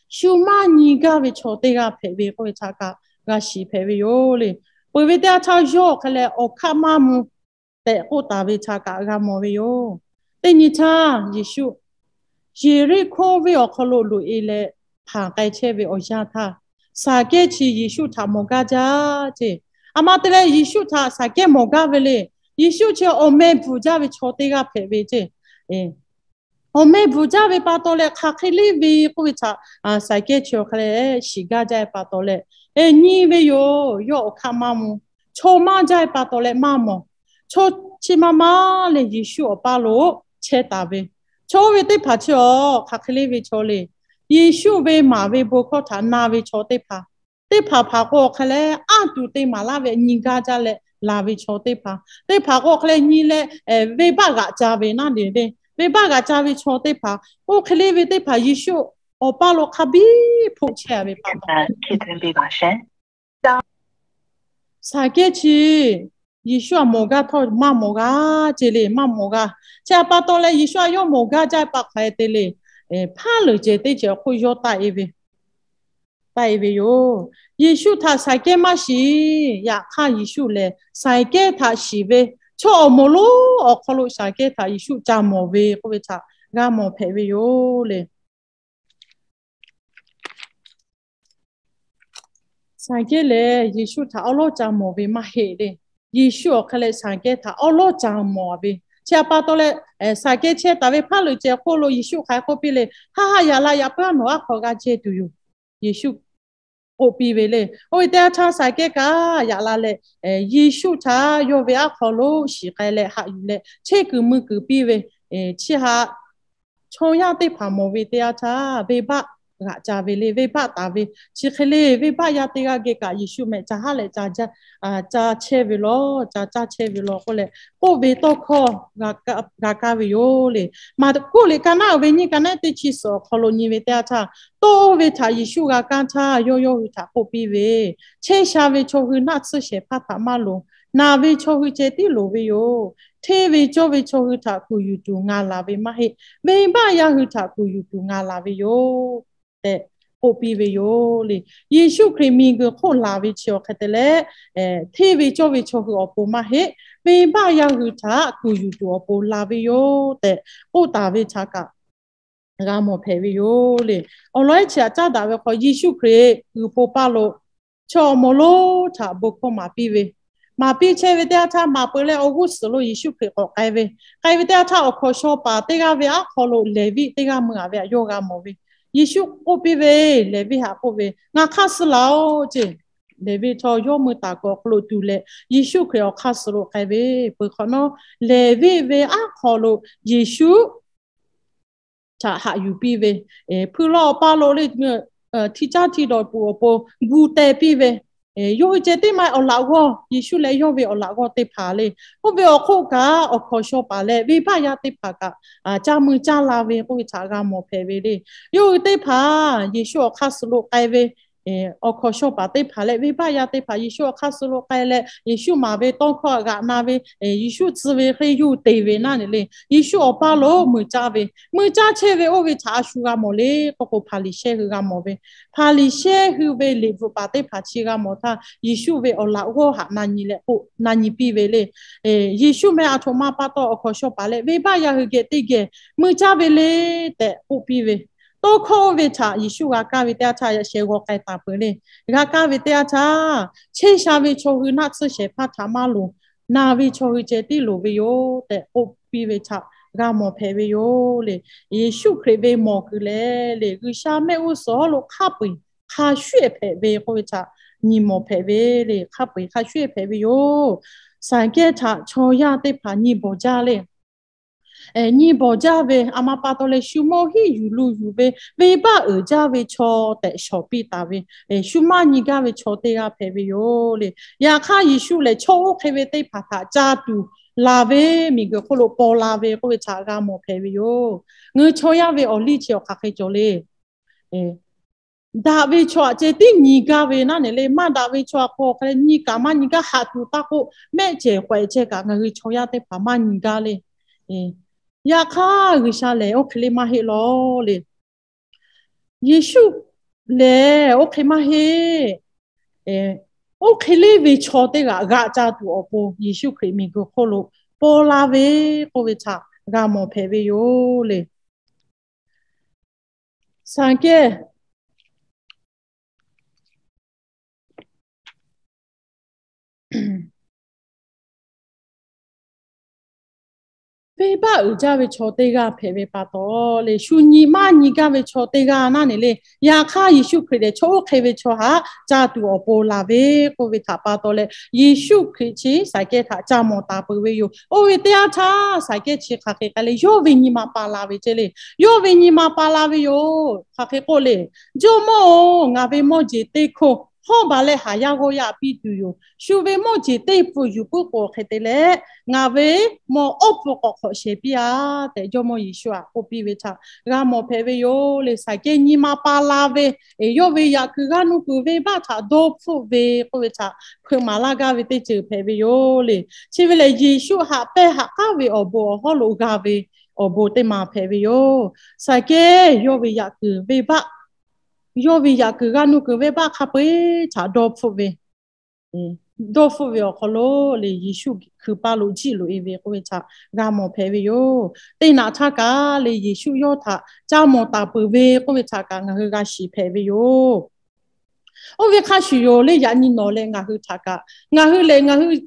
shu maˇ nyi gaˇ ve chaw teˇ g'aˇ hpehꞈ ve k'oˆ ve htaꞈ kaꞈ g'a shiˍ hpehꞈ ve yoˬ le. Peuˬ ve teˇ yanˇ htaˇ yawˇ awˬ hk'e leh awˬ hkaˆ maˇ mvuh tehꞈ k'oˆ taˍ ve htaꞈ kaꞈ g'a mawˬ ve yoˬ. Teˇ nyi htaˇ Yeˍsuˆ Yeˍriˆhkoˇ venˇ awˬ hk'aw lo loꞈ-e leh hpanˍ k'ai chehˇ ve awˬ yanˇ htaˇ, Saˍkehˇ chi Yeˍsuˆ htaꞈ mawˬ gaˇ jaˇ ceˇ. A ma te leh Yeˍsuˆ htaꞈ Saˍkehˇ mawˬ gaˇ ve le. Yeˍsuˆ chi awˬ meh bvuhˬ jaˇ ve chaw teˇ g'aˇ hpehꞈ ve ceˇ. Awˬ meh bvuhˬ jaˇ ve pa taw leh hk'aˬ hk'e le ve k'oˆ ve htaꞈ Saˍkehˇ chi awˬ hk'e leh shiˍ gaˇ jaˇ ve pa taw leh, nyi ve yoˬ. Yawˇ awˬ hkaˆ maˇ mvuh, chaw maˇ jaˇ ve pa taw leh maˇ mawˬ. Chaw chi ma ma leh Yeˍsuˆ awˬ paˇ lo chehˇ taˍ ve chaw oˇ ve teˇ hpaˍ chi awˬ hk'aˬ hk'e le ve chaw le. Yeˍsuˆ ve maˍ ve bon hkawˇ htaꞈ na ve chaw teˇ hpaˍ, teˇ hpaˍ hpaˍ k'o awˬ hk'e leh anˇ tuˬ te maˍ laˇ ve nyi gaˇ jaˇ leh laˬ ve chaw teˇ hpaˍ, teˇ hpaˍ k'o awˬ hk'e leh nyi leh venˇbaˆ g'aꞈ ca ve naˉ le le, venˇbaˆ g'aꞈ ca ve chaw teˇ hpaˍ, oˇ hk'e le ve teˇ hpaˍ Yeˍsuˆ awˬ paˇ lo hk'a biˇ hpoˆ chehˇ ve pa taw, Saˍkehˇ chi Yeˍsuˆ aꞈ mawˬ gaˇ htawˇ maˇ mawˬ g'a ceˇ le, maˇ mawˬ g'a. Chi htaꞈ pa taw leh Yeˍsuˆ aꞈ yawˇ mawˬ gaˇ jaˇ ve pa hk'aˬ hk'e te le, hpaˇ leuˬ cehˬ teˇ cehˬ awˬ hk'oˆ yawˇ taˆ-e ve taˆ-e ve yoˬ. Yeˍsuˆ htaꞈ Saˍkehˇ maˇ shiˍ. Yaꞈ hk'aˇ Yeˍsuˆ lehˬ Saˍkehˇ htaꞈ shiˍ ve, chaw awˬ moˍ lonˉ awˬ hk'aw lo Saˍkehˇ htaꞈ Yeˍsuˆ ca mawˬ ve k'oˆ ve htaꞈ g'a mawˬ hpehꞈ ve yoˬ le. Saˍkehˇ lehˬ, Yeˍsuˆ htaꞈ awˉ lawˉ ca mawˬ ve maˇ heˆ le. Yeˍsuˆ awˬ hk'e leh Saˍkehˇ htaꞈ awˉ lawˉ ca mawˬ ve. Chi htaꞈ pa taw leh, Saˍkehˇ chehˇ taˍ ve hpaˇ luꞈ cehˬ hk'oˆ lo Yeˍsuˆ hk'aˬ hk'e k'oˆ piˇ le, Haˆ haˆ yaꞈ la, yaꞈ puiˉ nawˬ aˉ hk'aw g'a ceh tuˬ yoˬ. Yeˍsuˆ k'oˆ piˇ ve le. Oˇ ve teˇ yanˇ htaˇ Saˍkehˇ kaꞈ yaꞈ la leh, Yeˍsuˆ htaꞈ yawˇ ve aˉ hk'aw lo shiˍ k'ai leh haꞈ yuˬ leh, chehˇ kuiˬ mui kuiˬ piˇ ve, chi htaꞈ chaw yaˇ teˇ hpaˍ mawˬ ve teˇ yanˇ htaˇ, venˇbaˆ g'aꞈ ca ve le, venˇbaˆ taˍ ve. Chi hk'e le, venˇbaˆ yaˇ teˇ g'aˇ geh kaꞈ Yeˍsuˆ mehˆ ca haˉ leh ca chehˇ ve lawˬ, ca caˇ chehˇ ve lawˬ k'oˆ leh, k'oˆ ve tawˇ hkawˇ g'a kaˇ ve yoˬ le. Maˍkuˆ liꞈ ka naˉ uiˍ ve nyiˇ, ka naˉ teˇ chi suhˍ awˬ hk'aw lo nyi ve teˇ yanˇ htaˇ, tawˇ oˇ ve htaꞈ Yeˍsuˆ g'a kaˇ htaˇ, yawˇ yawˇ hui htaꞈ k'oˆ piˇ ve, Chehˇ sha ve chaw hui naˆ tsuhˇ shehˍ hpaˇ htaꞈ maˇ loˍ. Naˬ ve chaw hui ceh tiˉ loˍ ve yoˬ. Hteˇ ve cawˇ ve chaw hui htaꞈ kuˬ yuˬ tuˬ ngaˬ laˬ ve maˇ heˆ. Venˇbaˆ yaˇ hui htaꞈ kuˬ yuˬ tuˬ ngaˬ laˬ ve yoˬ tehꞈ k'oˆ piˇ ve yoˬ le. Yeˍsuˆ Hkriꞈ miˬguiˬ hk'oˆ laˬ ve chi awˬ hk'e te leh, hteˇ ve cawˇ ve chaw hui awˬ pon maˇ heˆ, venˇbaˆ yaˇ hui htaꞈ kuˬ yuˬ tuˬ awˬ pon laˬ ve yoˬ tehꞈ k'oˆ taˍ ve htaꞈ kaꞈ g'a mawˬ hpehꞈ ve yoˬ le. Awˬ lawn ehˉ chi htaꞈ caˉ daꞈ ve hk'aw, Yeˍsuˆ Hkriꞈ g'uiˬ po paˇ lo chaw awˬ moˍ lonˉ htaꞈ bon hkawˇ maˍ piˇ ve, maˍ piˇ chehˇ ve teˇ yanˇ htaˇ, maˍ peuˬ leh awˬ g'uˇ suhˍ lo Yeˍsuˆ Hkriꞈ k'awꞈ k'ai ve, k'ai ve teˇ yanˇ htaˇ, awˬ hkawnˍ shaw paˍ teˇ g'aˇ ve aˉ hk'aw lo Leˍviˆ teˇ g'aˇ mui-a ve htaꞈ yawˇ g'a mawˬ ve. Yeˍsuˆ k'oˆ piˇ ve, Leˍviˆ htaꞈ k'oˆ ve, Ngaˬ hk'aˇ suh laˬ-oˆ ceˇ. Leˍviˆ htawˇ yawˇ mui taˍ kuiˬ awˬ hk'aw lo tuˬ leh, Yeˍsuˆ Hkriꞈ awˬ hk'aˇ suh lo k'ai ve, peuˬ hk'awꞈ nawˉ Leˍviˆ ve aˉ hk'aw lo Yeˍsuˆ htaꞈ haꞈ yuˬ piˇ ve, hpui law awˬ pa lo le, hti caˇ hti dawˬ peuˬ awˬ pon gu teh piˇ ve, yawˇ hui ceh tiˉ maˇ heˆ, awˬ laꞈ g'awˇ, Yeˍsuˆ leh yawˇ ve awˬ laꞈ g'awˇ teˇ hpaˍ le, oˇ ve awˬ hk'oˆ kaꞈ awˬ hkawnˍ shaw paˍ leh venˇbaˆ yaˇ teˇ hpaˍ kaꞈ caˇ mui caˇ la ve k'oˆ ve htaꞈ g'a mawˬ hpehꞈ ve le. Yawˇ hui teˇ hpaˍ Yeˍsuˆ awˬ hk'aˇ suh lo k'ai ve, awˬ hkawnˍ shaw paˍ teˇ hpaˍ leh venˇbaˆ yaˇ teˇ hpaˍ Yeˍsuˆ awˬ hk'aˇ suh lo k'ai leh, Yeˍsuˆ maˍ ve tawˇ hkawˇ g'aꞈ na ve, Yeˍsuˆ tcuh ve hk'e yuˬ te ve naˆ ne le, Yeˍsuˆ awˬ paˇ lo mui caˇ ve, mui caˇ chehˇ ve oˇ ve htaꞈ a shu g'a mawˬ le k'oˆ k'o, Hpaˍriˍsehˇ hui g'a mawˬ ve. Hpaˍriˍsehˇ hui ve liꞈ bvuhꞈ paˍ teˇ hpaˍ chi g'a mawˬ htaˇ, Yeˍsuˆ ve awˬ laꞈ g'awˇ htaꞈ na nyi leh k'o, na nyi piˇ ve le. Yeˍsuˆ meh a htoꞈ ma pa taw awˬ hkawnˍ shaw paˍ leh venˇbaˆ yaˇ hui geh teˇ geh mui caˇ ve le tehꞈ k'oˆ piˇ ve. Tawˇ hkawˇ oˇ ve htaꞈ Yeˍsuˆ g'a kaˇ ve teˇ yanˇ htaˇ, yaꞈ sheh g'aw k'ai taˍ peuˬ le. G'a kaˇ ve teˇ yanˇ htaˇ, Chehˇ sha ve chaw hui naˆ tsuhˇ shehˍ hpaˇ htaꞈ maˇ loˍ. Naˬ ve chaw hui ceh tiˉ loˍ ve yoˬ tehꞈ k'oˆ piˇ ve htaꞈ g'a mawˬ hpehꞈ ve yoˬ le. Yeˍsuˆ Hkriꞈ ve mawˬ kuiˬ lehˬ le, G'uiˬsha mehˆ g'uˇ suhˍ hawˉ lo hk'a peu-eˬ hk'a shuˉ-ehˍ hpehꞈ ve k'oˆ ve htaꞈ nyi mawˬ hpehꞈ ve le. Hk'a peu-eˬ hk'a shuˉ-ehˍ hpehꞈ ve yoˬ. Saˍkehˇ htaꞈ chaw yaˇ teˇ hpaˍ nyi bawˬ jaˇ le. Nyi bawˬ jaˇ ve a ma pa taw leh, shu mawˇ hiˉ yuˬ lu yuˬ ve, venˇbaˆ uiˍ jaˇ ve chaw tehꞈ shawˍ piˇ taˍ ve, shu maˇ nyi gaˇ ve chaw teˇ g'aˇ hpehꞈ ve yoˬ le. Yaꞈ hk'aˇ, Yeˍsuˆ lehˬ chaw oˇ hk'e ve teˇ hpaˍ htaꞈ ca tuˬ laˬ ve, miˬguiˬ hk'oˆ lo paw la ve k'oˆ ve htaꞈ g'a mawˬ hpehꞈ ve yoˬ. Ngaˬ hui chaw yaˇ ve awˬ liˇ chi awˬ hk'aˬ hk'e cawˬ le. Daꞈ ve chaw htaꞈ ceh tiˉ nyi gaˇ ve naˆ ne le. Maˇ daꞈ ve chaw htaꞈ k'o, hk'a leh nyi kaꞈ maˇ nyi gaˇ, haꞈ tuˬ taˇ k'oˆ, mehˆ cehˬ k'awehꞈ ceh kaꞈ ngaˬ hui chaw yaˇ teˇ hpaˍ maˇ nyi gaˇ le. Yaꞈ hk'aˇ, G'uiˬsha lehˬ oˇ hk'e le maˇ heˆ lawˬ le. Yeˍsuˆ lehˬ oˇ hk'e maˇ heˆ. Oˇ hk'e le ve chaw teˇ g'aˇ g'aꞈ ca tuˬ awˬ pon Yeˍsuˆ Hkriꞈ miˬguiˬ hk'oˆ lo paw la ve k'oˆ ve htaꞈ g'a mawˬ hpehꞈ ve yoˬ le. Saˍkehˇ venˇbaˆ uiˍ jaˇ ve chaw teˇ g'aˇ hpehꞈ ve pa taw leh, shu nyi maˇ nyi gaˇ ve chaw teˇ g'aˇ naˆ ne le. Yaꞈ hk'aˇ, Yeˍsuˆ Hkriꞈ lehˬ chaw oˇ hk'e ve chaw htaꞈ ca tuˬ awˬ pon laˬ ve k'oˆ ve htaꞈ pa taw leh, Yeˍsuˆ Hkriꞈ chi Saˍkehˇ htaꞈ ca mawˬ taˍ peuˬ ve yoˬ. Oˇ ve teˇ yanˇ htaˇ, Saˍkehˇ chi hk'aˬ hk'e k'ai le, yawˇ ve nyi ma pa la ve ceh le. Yawˇ ve nyi ma pa la ve yoˬ. Hk'aˬ hk'e k'oˆ le, Jawˇmawˇ-oˬ, ngaˬ ve mawˇ jeˬ teˇ hkoˇ hawˉ baˬ leh haˍ yaˇ g'awˇ yaˇ piˇ tuˬ yoˬ. Shu ve mawˇ jeˬ teˇ pfuhˍ yuˬ puiˉ k'o hk'e te leh, ngaˬ ve mawˬ awˉ pfuhˍ k'awꞈ hk'awꞈ shehˍ piˇ-a tehꞈ, Jawˇmawˇ Yeˍsuˆ htaꞈ k'oˆ piˇ ve htaꞈ g'a mawˬ hpehꞈ ve yoˬ le. Saˍkehˇ nyi ma pa la ve, yawˇ ve yaꞈ kuiˬ g'aˇ nuˇ kuiˬ venˇbaˆ htaꞈ dawˇ hpfuhˆ ve k'oˆ ve htaꞈ hpeuꞈ maˍ laˇ gaˇ ve teˇ ceuˬ hpehꞈ ve yoˬ le. Chi ve lehˬ, Yeˍsuˆ haꞈ pehnˇ haꞈ k'aˉ ve awˬ bon awˬ hawˉ lo g'a ve awˬ bon teˇ ma hpehꞈ ve yoˬ. Saˍkehˇ yawˇ ve yaꞈ kuiˬ venˇbaˆ, yawˇ ve yaꞈ kuiˬ g'aˇ nuˇ kuiˬ venˇbaˆ hk'a peu-eˬ htaꞈ dawˇ hpfuhˆ ve, dawˇ hpfuhˆ ve awˬ hk'aw lo le, Yeˍsuˆ hkui paˇ lo jiˆ loꞈ e ve k'oˆ ve htaꞈ g'a mawˬ hpehꞈ ve yoˬ. Teˇ naꞈ htaˇ kaꞈ le, Yeˍsuˆ yawˇ htaꞈ caˇ mawˬ taˍ peuˬ ve k'oˆ ve htaꞈ kaꞈ ngaˬ hui g'a shiˍ hpehꞈ ve yoˬ. Oˇ ve hk'a shuˍ yoˬ le, yaꞈ nyi nawˬ leh ngaˬ hui htaꞈ kaꞈ, ngaˬ hui lehˬ ngaˬ hui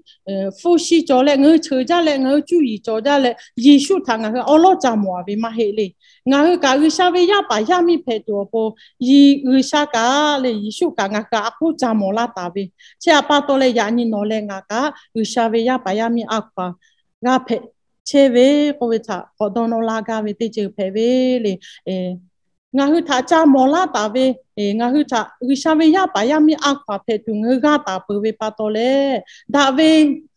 hpu shi cawˬ leh, ngaˬ hui cheuˬ jaˇ leh, ngaˬ hui cuˇ yiˍ cawˬ jaˇ leh, Yeˍsuˆ htaꞈ ngaˬ hui awˉ lawˉ ca mawˬ a ve maˇ heˆ le. Ngaˬ hui kaꞈ G'uiˬsha ve yaˇ paˍ yaˇ miˇ hpehꞈ tuˬ awˬ pon, G'uiˬsha kaꞈ le, Yeˍsuˆ kaꞈ ngaˬ hui htaꞈ a k'oˆ ca mawˬ laˇ taˍ ve. Chi htaꞈ pa taw leh, yaꞈ nyi nawˬ leh ngaˬ kaꞈ G'uiˬsha ve yaˇ paˍ yaˇ miˇ a hkaw aˬ g'a hpehꞈ chehˇ ve k'oˆ ve htaꞈ k'awꞈ dawˇ nawˇ laˇ gaˇ ve teˇ ceuˬ hpehꞈ ve le. Ngaˬ hui htaꞈ ca mawˬ laˇ taˍ ve, ngaˬ hui htaꞈ G'uiˬsha ve yaˇ paˍ yaˇ miˇ a hkaw aˬ hpehꞈ tuˬ ngaˬ hui g'a taˍ peuˬ ve pa taw leh, daꞈ ve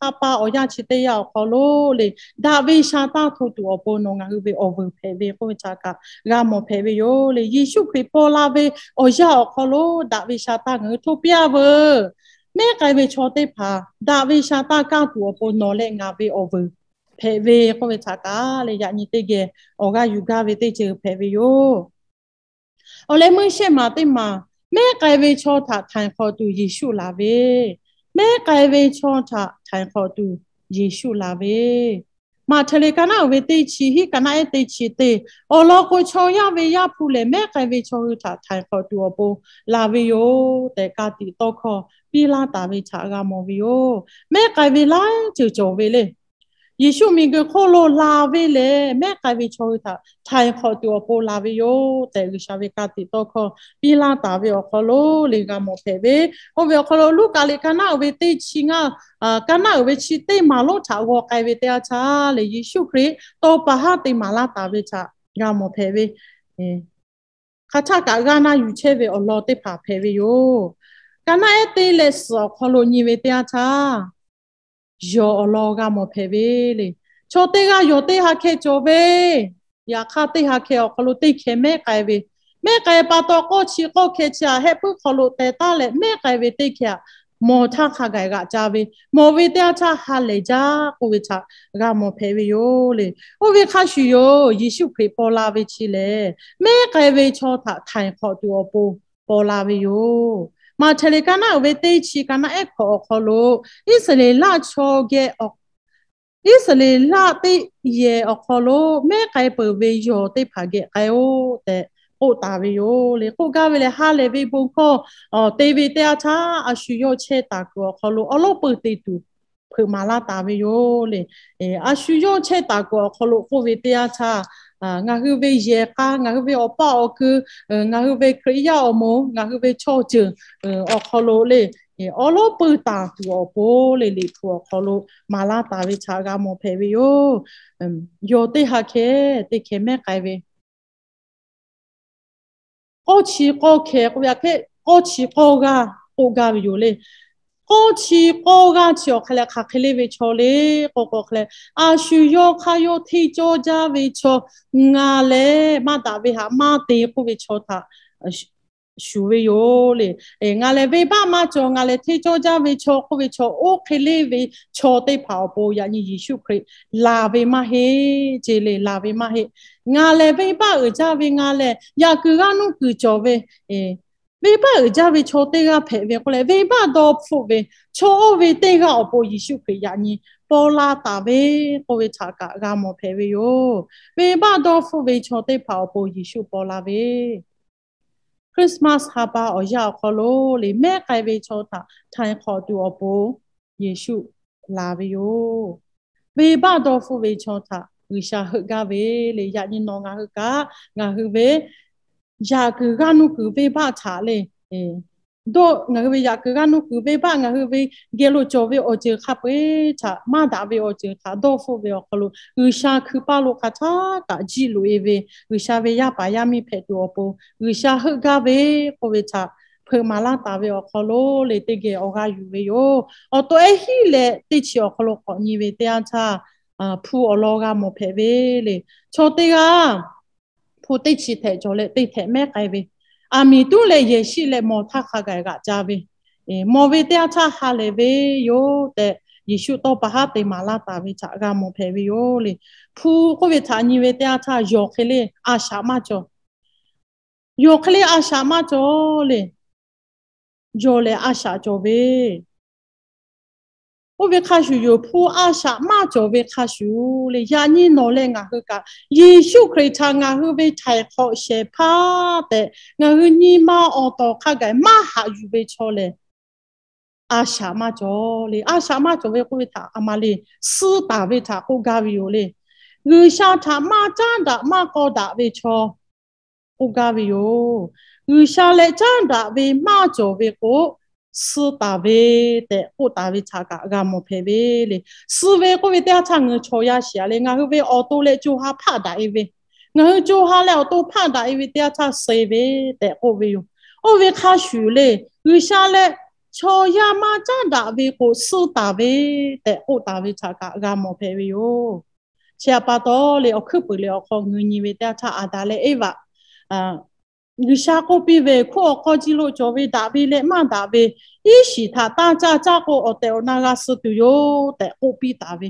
ha pa awˬ yanˇ chi teˇ yanˇ awˬ hk'aw lo le, daꞈ ve sha taˇ hto tuˬ awˬ pon nawˬ ngaˬ hui ve awˬ vuiˬ hpehꞈ ve k'oˆ ve htaꞈ kaꞈ g'a mawˬ hpehꞈ ve yoˬ le. Yeˍsuˆ Hkriꞈ paw la ve awˬ yanˇ awˬ hk'aw lo daꞈ ve sha taˇ ngaˬ hui hto piˇ a veuˬ. Mehˉ k'ai ve chaw teˇ hpaˍ daꞈ ve sha taˇ kaˇ tuˬ awˬ pon nawˬ leh ngaˬ ve awˬ vuiˬ hpehꞈ ve k'oˆ ve htaꞈ kaꞈ le, yaꞈ nyi teˇ geh awˬ g'aˇ yuˬ gaˇ ve teˇ ceuˬ hpehꞈ ve yoˬ. Awˬ leh meuˇ shehˆ maˬ teˇ maˬ, mehˉ k'ai ve chaw htaꞈ htaiˍ hk'awꞈ tuˬ Yeˍsuˆ laˬ ve, mehˉ k'ai ve chaw htaꞈ htaiˍ hk'awꞈ tuˬ Yeˍsuˆ laˬ ve, Maꞈhtehˍ liꞈ ka naˉ uiˍ ve teˇ chi hiˉ, ka naˉ ehˉ teˇ chi teˇ, awˬ lawn k'o, chaw yaˇ ve Yaˇ hpu lehˬ mehˉ k'ai ve chaw hui htaꞈ htaiˍ hk'awꞈ tuˬ awˬ pon laˬ ve yoˬ tehꞈ, ka tiꞈ tawˇ hkawˇ piˇ laˇ taˍ ve htaꞈ g'a mawˬ ve yoˬ. Mehˉ k'ai ve laiˉ ceuˬ cawˬ ve le. Yeˍsuˆ miˬguiˬ hk'oˆ lo laˬ ve lehˬ, mehˉ k'ai ve chaw hui htaꞈ htaiˍ hk'awꞈ tuˬ awˬ pon laˬ ve yoˬ tehꞈ, G'uiˬsha ve ka tiꞈ tawˇ hkawˇ piˇ laˇ taˍ ve awˬ hk'aw lo le g'a mawˬ hpehꞈ ve. Oˇ ve awˬ hk'aw lo Luˉkaꞈ liꞈ ka naˉ uiˍ ve teˇ chi ngaˇ, ka naˉ uiˍ ve chi teˇ maˬ lonˉ htaꞈ g'aw k'ai ve teˇ yanˇ htaˇ le, Yeˍsuˆ Hkriꞈ tawˇ pa haˉ te maˍ laˇ taˍ ve htaꞈ g'a mawˬ hpehꞈ ve. Hk'aˬ htaˆ kaꞈ g'aˇ naˇ yuˬ chehˇ ve awˬ lawn teˇ hpaˍ hpehꞈ ve yoˬ. Ka naˉ ehˉ teˇ leh suhˍ awˬ hk'aw lo nyi ve teˇ yanˇ htaˇ, yawˬ awˬ lawn g'a mawˬ hpehꞈ ve le. Chaw teˇ g'aˇ yawˬ teˇ ha hkeh cawˬ ve, yaꞈ hk'aˇ teˇ ha hkeh awˬ hk'aw lo teˇ hkeh mehˉ k'ai ve, mehˉ k'ai pa taw k'awˇ chi k'awˇ hkeh chi htaꞈ hehˆ puiˉ hk'aw lo teh taˉ leh mehˉ k'ai ve teˇ hkeh htaꞈ mawˬ htaˇ hk'a gaˬ g'aꞈ ca ve, mawˬ ve teˇ yanˇ htaˇ ha lehˬ jaˇ k'oˆ ve htaꞈ g'a mawˬ hpehꞈ ve yoˬ le. Oˇ ve hk'a shuˍ yoˬ, Yeˍsuˆ Hkriꞈ paw la ve chi lehˬ, mehˉ k'ai ve chaw htaꞈ htaiˍ hk'awꞈ tuˬ awˬ pon paw la ve yoˬ. Maꞈhtehˍ liꞈ ka naˉ uiˍ ve teˇ chi ka naˉ ehˉ hkawꞈ awˬ hk'aw lo, Iˉsaˍreˍlaˆ chaw geh, Iˉsaˍreˍlaˆ teˇ yehˬ awˬ hk'aw lo mehˉ k'ai peuˬ ve yawˬ teˇ hpaˍ geh k'ai-oˆ tehꞈ k'oˆ taˍ ve yoˬ le. K'oˆ gaˇ ve lehˬ, ha lehˬ ve bon hkawˇ te ve teˇ yanˇ htaˇ, a shu yawˇ chehˇ taˍ kuiˬ awˬ hk'aw lo awˉ lawˉ peuˬ te tuˬ hpeuꞈ maˍ laˇ taˍ ve yoˬ le. A shu yawˇ chehˇ taˍ kuiˬ awˬ hk'aw lo k'oˆ ve teˇ yanˇ htaˇ, ngaˬ hui ve yehˬ k'a, ngaˬ hui ve awˬ paˇ awˬ ku, ngaˬ hui ve Hkriꞈ yaˇ awˬ moˍ, ngaˬ hui ve chaw ceuˬ awˬ hk'aw lo le, awˉ lawˉ peuˬ taˍ tuˬ awˬ pon le, Liꞈ hpu awˬ hk'aw lo maˍ laˇ taˍ ve htaꞈ g'a mawˬ hpehꞈ ve yoˬ. Yawˬ teˇ ha hkeh teˇ hkeh mehˉ k'ai ve, k'awˇ chi k'awˇ hkeh k'oˆ ve aꞈ hkehˉ, k'awˇ chi k'awˇ g'aˇ k'oˆ gaˇ ve yoˬ le. K'awˇ chi k'awˇ g'aˇ chi awˬ hk'a leh hk'aˬ hk'e le ve chaw le k'o k'o hk'a leh, a shu yawˇ hk'aˇ yawˇ hteˇ cawˇ jaˇ ve chaw, ngaˬ lehˬ maˇ daꞈ ve htaꞈ maˇ te k'oˆ ve chaw htaꞈ shuˍ ve yoˬ le. Ngaˬ lehˬ venˇbaˆ maˇ cawˬ, ngaˬ lehˬ hteˇ cawˇ jaˇ ve chaw k'oˆ ve chaw, oˇ hk'e le ve chaw teˇ hpaˍ awˬ pon yaꞈ nyi Yeˍsuˆ Hkriꞈ laˬ ve maˇ heˆ ce le, laˬ ve maˇ heˆ. Ngaˬ lehˬ venˇbaˆ uiˍ jaˇ ve, ngaˬ lehˬ yaꞈ kuiˬ g'aˇ nuˇ kuiˬ cawˬ ve, venˇbaˆ uiˍ jaˇ ve chaw teˇ g'aˇ hpehꞈ ve k'oˆ leh, venˇbaˆ dawˇ hpfuhˆ ve chaw oˇ ve teˇ g'aˇ awˬ pon Yeˍsuˆ Hkriꞈ yaꞈ nyi paw la taˍ ve k'oˆ ve htaꞈ kaꞈ g'a mawˬ hpehꞈ ve yoˬ. Venˇbaˆ dawˇ hpfuhˆ ve chaw teˇ hpaˍ awˬ pon Yeˍsuˆ paw la ve, Christmas ha pa awˬ yanˇ awˬ hk'aw lo le, mehˉ k'ai ve chaw htaꞈ htaiˍ hk'awꞈ tuˬ awˬ pon Yeˍsuˆ laˬ ve yoˬ. Venˇbaˆ dawˇ hpfuhˆ ve chaw htaꞈ G'uiˬsha heuˆ gaˇ ve le. Yaꞈ nyi nawˬ ngaˬ hui kaꞈ, ngaˬ hui ve yaꞈ kuiˬ g'aˇ nuˇ kuiˬ venˇbaˆ htaꞈ le, dawˇ, ngaˬ hui ve yaꞈ kuiˬ g'aˇ nuˇ kuiˬ venˇbaˆ ngaˬ hui ve geh lo cawˬ ve awˬ ceuˬ hk'a peu-eˬ htaꞈ, maˇ daꞈ ve awˬ ceuˬ htaꞈ dawˇ hpfuhˆ ve awˬ hk'aw lo, G'uiˬsha hkui paˇ lo hk'aˬ htaˇ kaꞈ jiˆ loꞈ e ve, G'uiˬsha ve yaˇ paˍ yaˇ miˇ hpehꞈ tuˬ awˬ pon G'uiˬsha heuˆ gaˇ ve k'oˆ ve htaꞈ hpeuꞈ maˍ laˇ taˍ ve awˬ hk'aw lo le, teˇ geh awˬ g'aˇ yuˬ ve yoˬ. Awˬ to ehˉ hiˉ leh teˇ chi awˬ hk'aw lo k'awꞈ nyi ve teˇ yanˇ htaˇ, hpu awˬ lawn g'a mawˬ hpehꞈ ve le. Chaw teˇ g'aˇ hpu teˇ chi htehꞈ cawˬ leh teˇ htehꞈ mehˉ k'ai ve, aˬ miˍ tuˉ leh yehˬ shiˆ leh mawˬ htaˇ hk'a gaˬ g'aꞈ ca ve, mawˬ ve teˇ yanˇ htaˇ ha lehˬ ve yoˬ tehꞈ, Yeˍsuˆ tawˇ pa haˉ te maˍ laˇ taˍ ve htaꞈ g'a mawˬ hpehꞈ ve yoˬ le. Hpu k'oˆ ve htaꞈ nyi ve teˇ yanˇ htaˇ, yawˬ hk'e le a shaꞈ maˇ cawˬ. Yawˬ hk'e le a shaꞈ maˇ cawˬ le. Yawˬ lehˬ a shaꞈ cawˬ ve, Oˇ ve hk'a shuˍ yoˬ, hpu a shaꞈ maˇ cawˬ ve hk'a shuˍ le. Yaꞈ nyi nawˬ leh ngaˬ hui kaꞈ Yeˍsuˆ Hkriꞈ htaꞈ ngaˬ hui ve htaiˍ hk'awꞈ shehˍ hpaˇ tehꞈ ngaˬ hui nyi ma awˬ tawˍ hk'a gaˬ maˇ haꞈ yuˬ ve chaw lehˬ, a shaꞈ maˇ cawˬ le. A shaꞈ maˇ cawˬ ve k'oˆ ve htaꞈ a ma le, suh taˍ ve htaꞈ k'oˆ gaˇ ve yoˬ le. G'uiˬsha htaꞈ maˇ caˉ daꞈ maˇ k'aw daꞈ ve chaw k'oˆ gaˇ ve yoˬ. G'uiˬsha leh caˉ daꞈ ve maˇ cawˬ ve k'o, suh taˍ ve tehꞈ k'oˆ taˍ ve htaꞈ kaꞈ g'a mawˬ hpehꞈ ve le. Suh ve k'oˆ ve teˇ yanˇ htaˇ ngaˬ hui chaw yaˇ shiˍ a le, ngaˬ hui ve awˬ to leh co ha hpaˆ daꞈ e ve, ngaˬ hui co ha leh awˬ to hpaˆ daꞈ e ve teˇ yanˇ htaˇ suh e ve tehꞈ k'oˆ ve yoˬ. Oˇ ve hk'a shuˍ le, G'uiˬsha leh chaw yaˇ maˇ caˉ daꞈ ve k'o, suh taˍ ve tehꞈ k'oˆ taˍ ve htaꞈ kaꞈ g'a mawˬ hpehꞈ ve yoˬ. Chi htaꞈ pa taw le, awˬ hkuiˉ puiˍ leh awˬ hk'aw ngeu nyi ve teˇ yanˇ htaˇ, Aˍdanˍ leh Eˇvaꞈ G'uiˬsha k'oˆ piˇ ve, Hkunˉ awˬ hk'aw ji lo cawˬ ve daꞈ ve leh maˇ daꞈ ve iˉ shiˍ htaꞈ taˇ caˇ caˇ k'o, awˬ tehˬ awˬ na g'a suh tuˬ yoˬ tehꞈ k'oˆ piˇ taˍ ve.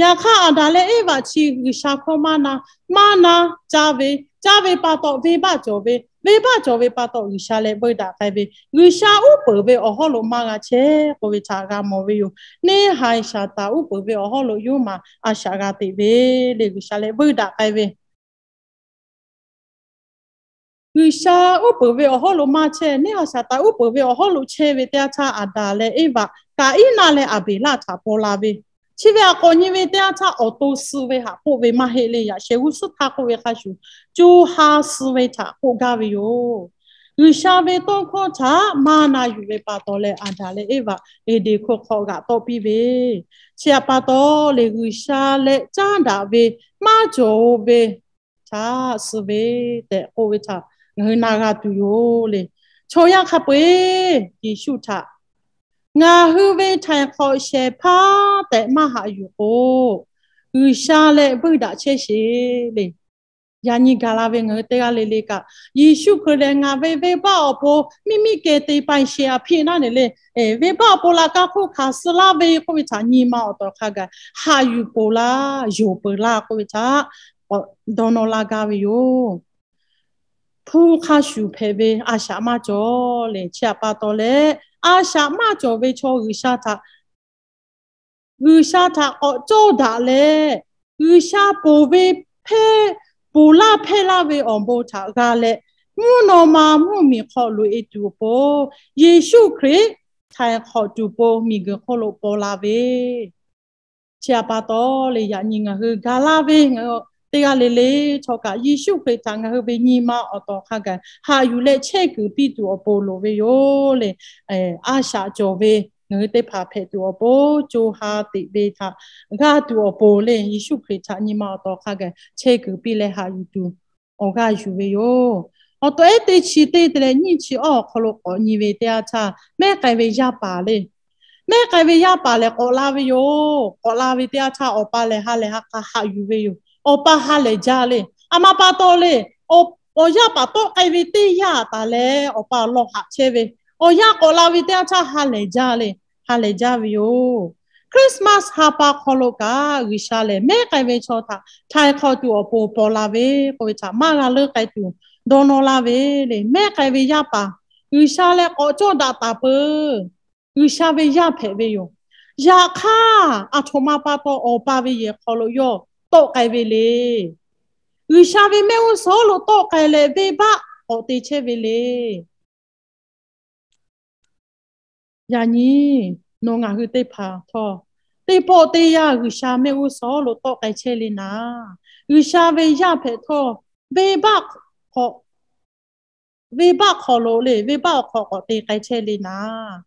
Yaꞈ hk'aˇ, Aˍdanˍ leh Eˇvaꞈ chi G'uiˬsha hkawˇ maˇ na, maˇ na, caˇ ve, caˇ ve pa taw venˇbaˆ cawˬ ve, venˇbaˆ cawˬ ve pa taw G'uiˬsha leh veuˇ daꞈ k'ai ve, G'uiˬsha uˉ peunˍ ve awˬ hawˉ lo maˇ g'a chehˇ k'oˆ ve htaꞈ g'a mawˬ ve yoˬ. Neˇhaiˬ Saˍtanˍ uˉ peunˍ ve awˬ hawˉ lo yawˇ maˬ a shaꞈ g'a teꞈ ve le, G'uiˬsha leh veuˇ daꞈ k'ai ve G'uiˬsha uˉ peunˍ ve awˬ hawˉ lo maˇ chehˇ, neˇhaiˬ Saˍtanˍ uˉ peunˍ ve awˬ hawˉ lo chehˇ ve teˇ yanˇ htaˇ, Aˍdanˍ leh Eˇvaꞈ, Kaˍiˉnaˆ leh Aˍbeˍlaˆ htaꞈ paw la ve, chi ve aꞈ k'awꞈ nyi ve teˇ yanˇ htaˇ, awˬ to suh ve htaꞈ k'oˆ ve maˇ heˆ le. Yaꞈ sheh g'uˇ suhˉ htaˇ k'oˆ ve hk'a shuˍ, co ha suh ve htaꞈ k'oˆ gaˇ ve yoˬ. G'uiˬsha ve tawˇ hkawˇ htaꞈ maˇ na yuˬ ve pa taw leh, Aˍdanˍ leh Eˇvaꞈ Eˍdenˍ hkawˇ hk'aw g'aꞈ tawˆ piˇ ve, chi htaꞈ pa taw le, G'uiˬsha leh caˉ daꞈ ve maˇ cawˬ ve htaꞈ suh ve tehꞈ k'oˆ ve htaꞈ ngaˬ hui na g'a tuˬ yoˬ le. Chaw yaˇ hk'a peu-eˬ Yeˍsuˆ htaꞈ ngaˬ hui ve htaiˍ hk'awꞈ shehˍ hpaˇ tehꞈ maˇ haꞈ yuˬ k'o, G'uiˬsha leh veuˇ daꞈ chehˇ sheˍ le. Yaꞈ nyi gaˬ la ve ngaˬ hui teˇ g'aˇ le le kaꞈ, Yeˍsuˆ Hkriꞈ lehˬ ngaˬ ve venˇbaˆ awˬ pon miˇ miˇ kehˬ te pai sheˍ a hpiˇ naˉ ne le, venˇbaˆ awˬ pon laꞈ ka hk'oˆ hkanˍ suh laˇ ve k'oˆ ve htaꞈ nyi ma awˬ tawˍ hk'a gaˬ haꞈ yuˬ peuˬ laˇ, yonˍ peuˬ laˇ k'oˆ ve htaꞈ dawˇ nawˇ laˇ gaˇ ve yoˬ. Hpu hk'a shuˍ hpehꞈ ve a shaꞈ maˇ cawˬ le. Chi htaꞈ pa taw leh, a shaꞈ maˇ cawˬ ve chaw G'uiˬsha htaꞈ G'uiˬsha htaꞈ k'awꞈ cawˇ daꞈ leh, G'uiˬsha ponˬ ve hpehˇ, ponˬ laˇ hpehˇ laˇ ve awˬ bon htaꞈ g'a leh, mvuhˇ naw ma mvuhˇmiˬ hk'aw loꞈ e tuˬ awˬ pon, Yeˍsuˆ Hkriꞈ htaiˍ hk'awꞈ tuˬ pon miˬguiˬ hk'oˆ lo paw la ve, chi htaꞈ pa taw le, yaꞈ nyi ngaˬ hui gaˬ laˇ ve ngaˬ hui teˇ g'aˇ le le htawˇ kaꞈ, Yeˍsuˆ Hkriꞈ htaꞈ ngaˬ hui ve nyi ma awˬ tawˍ hk'a gaˬ haꞈ yuˬ leh chehˇ kuiˬ piˇ tuˬ awˬ pon loˍ ve yoˬ le. A shaꞈ cawˬ ve ngaˬ hui teˇ hpaˍ hpehꞈ tuˬ awˬ pon, co ha teꞈ ve htaꞈ g'aˇ tuˬ awˬ pon le, Yeˍsuˆ Hkriꞈ htaꞈ nyi ma awˬ tawˍ hk'a gaˬ chehˇ kuiˬ piˇ leh haꞈ yuˬ tuˬ awˬ g'aˇ yuˬ ve yoˬ. Awˬ to ehˉ teˇ chi teˇ te leh nyiˇ chi awˬ hk'aw lo k'awꞈ nyi ve teˇ yanˇ htaˇ, mehˉ k'ai ve yaˇ paˍ le. Mehˉ k'ai ve yaˇ paˍ lehˬ k'awꞈ la ve yoˬ. K'awꞈ la ve teˇ yanˇ htaˇ, awˬ pa lehˬ ha lehˬ ha k'a haꞈ yuˬ ve yoˬ. Awˬ pa ha lehˬ jaˇ le. A ma pa taw le, awˬ yaˇ paˍ tawˆ k'ai ve teˇ yanˇ taˍ leh awˬ pa awˬ lawn haꞈ chehˇ ve, awˬ yanˇ k'awꞈ la ve teˇ yanˇ htaˇ ha lehˬ jaˇ le. Ha lehˬ jaˇ ve yoˬ. Christmas ha pa hk'aw lo kaꞈ, G'uiˬsha lehˬ mehˉ k'ai ve chaw htaꞈ htaiˍ hk'awꞈ tuˬ awˬ pon paw la ve k'oˆ ve htaꞈ maˇ g'a leuˉ k'ai tuˬ dawˇ nawˇ laˇ ve le. Mehˉ k'ai ve yaˇ paˍ G'uiˬsha leh k'awꞈ cawˇ daꞈ taˍ peuˬ. G'uiˬsha ve yaˇ hpehꞈ ve yoˬ. Yaꞈ hk'aˇ, aˬ htoꞈ ma pa taw awˬ pa ve yehˬ hk'aw lo yawˇ tawˆ k'ai ve le. G'uiˬsha ve mehˆ g'uˇ suhˍ lo tawˆ k'ai leh venˇbaˆ k'awꞈ te chehˇ ve le. Yaꞈ nyi nawˬ ngaˬ hui teˇ hpaˍ htawˇ, teˇ pawˆ teˇ yanˇ G'uiˬsha mehˆ g'uˇ suhˍ lo tawˆ k'ai chehˇ le naˍ, G'uiˬsha ve yaˇ hpehꞈ htawˇ, venˇbaˆ hk'aw, venˇbaˆ hk'aw lo le, venˇbaˆ awˬ hk'aw k'awꞈ te k'ai chehˇ le naˍ,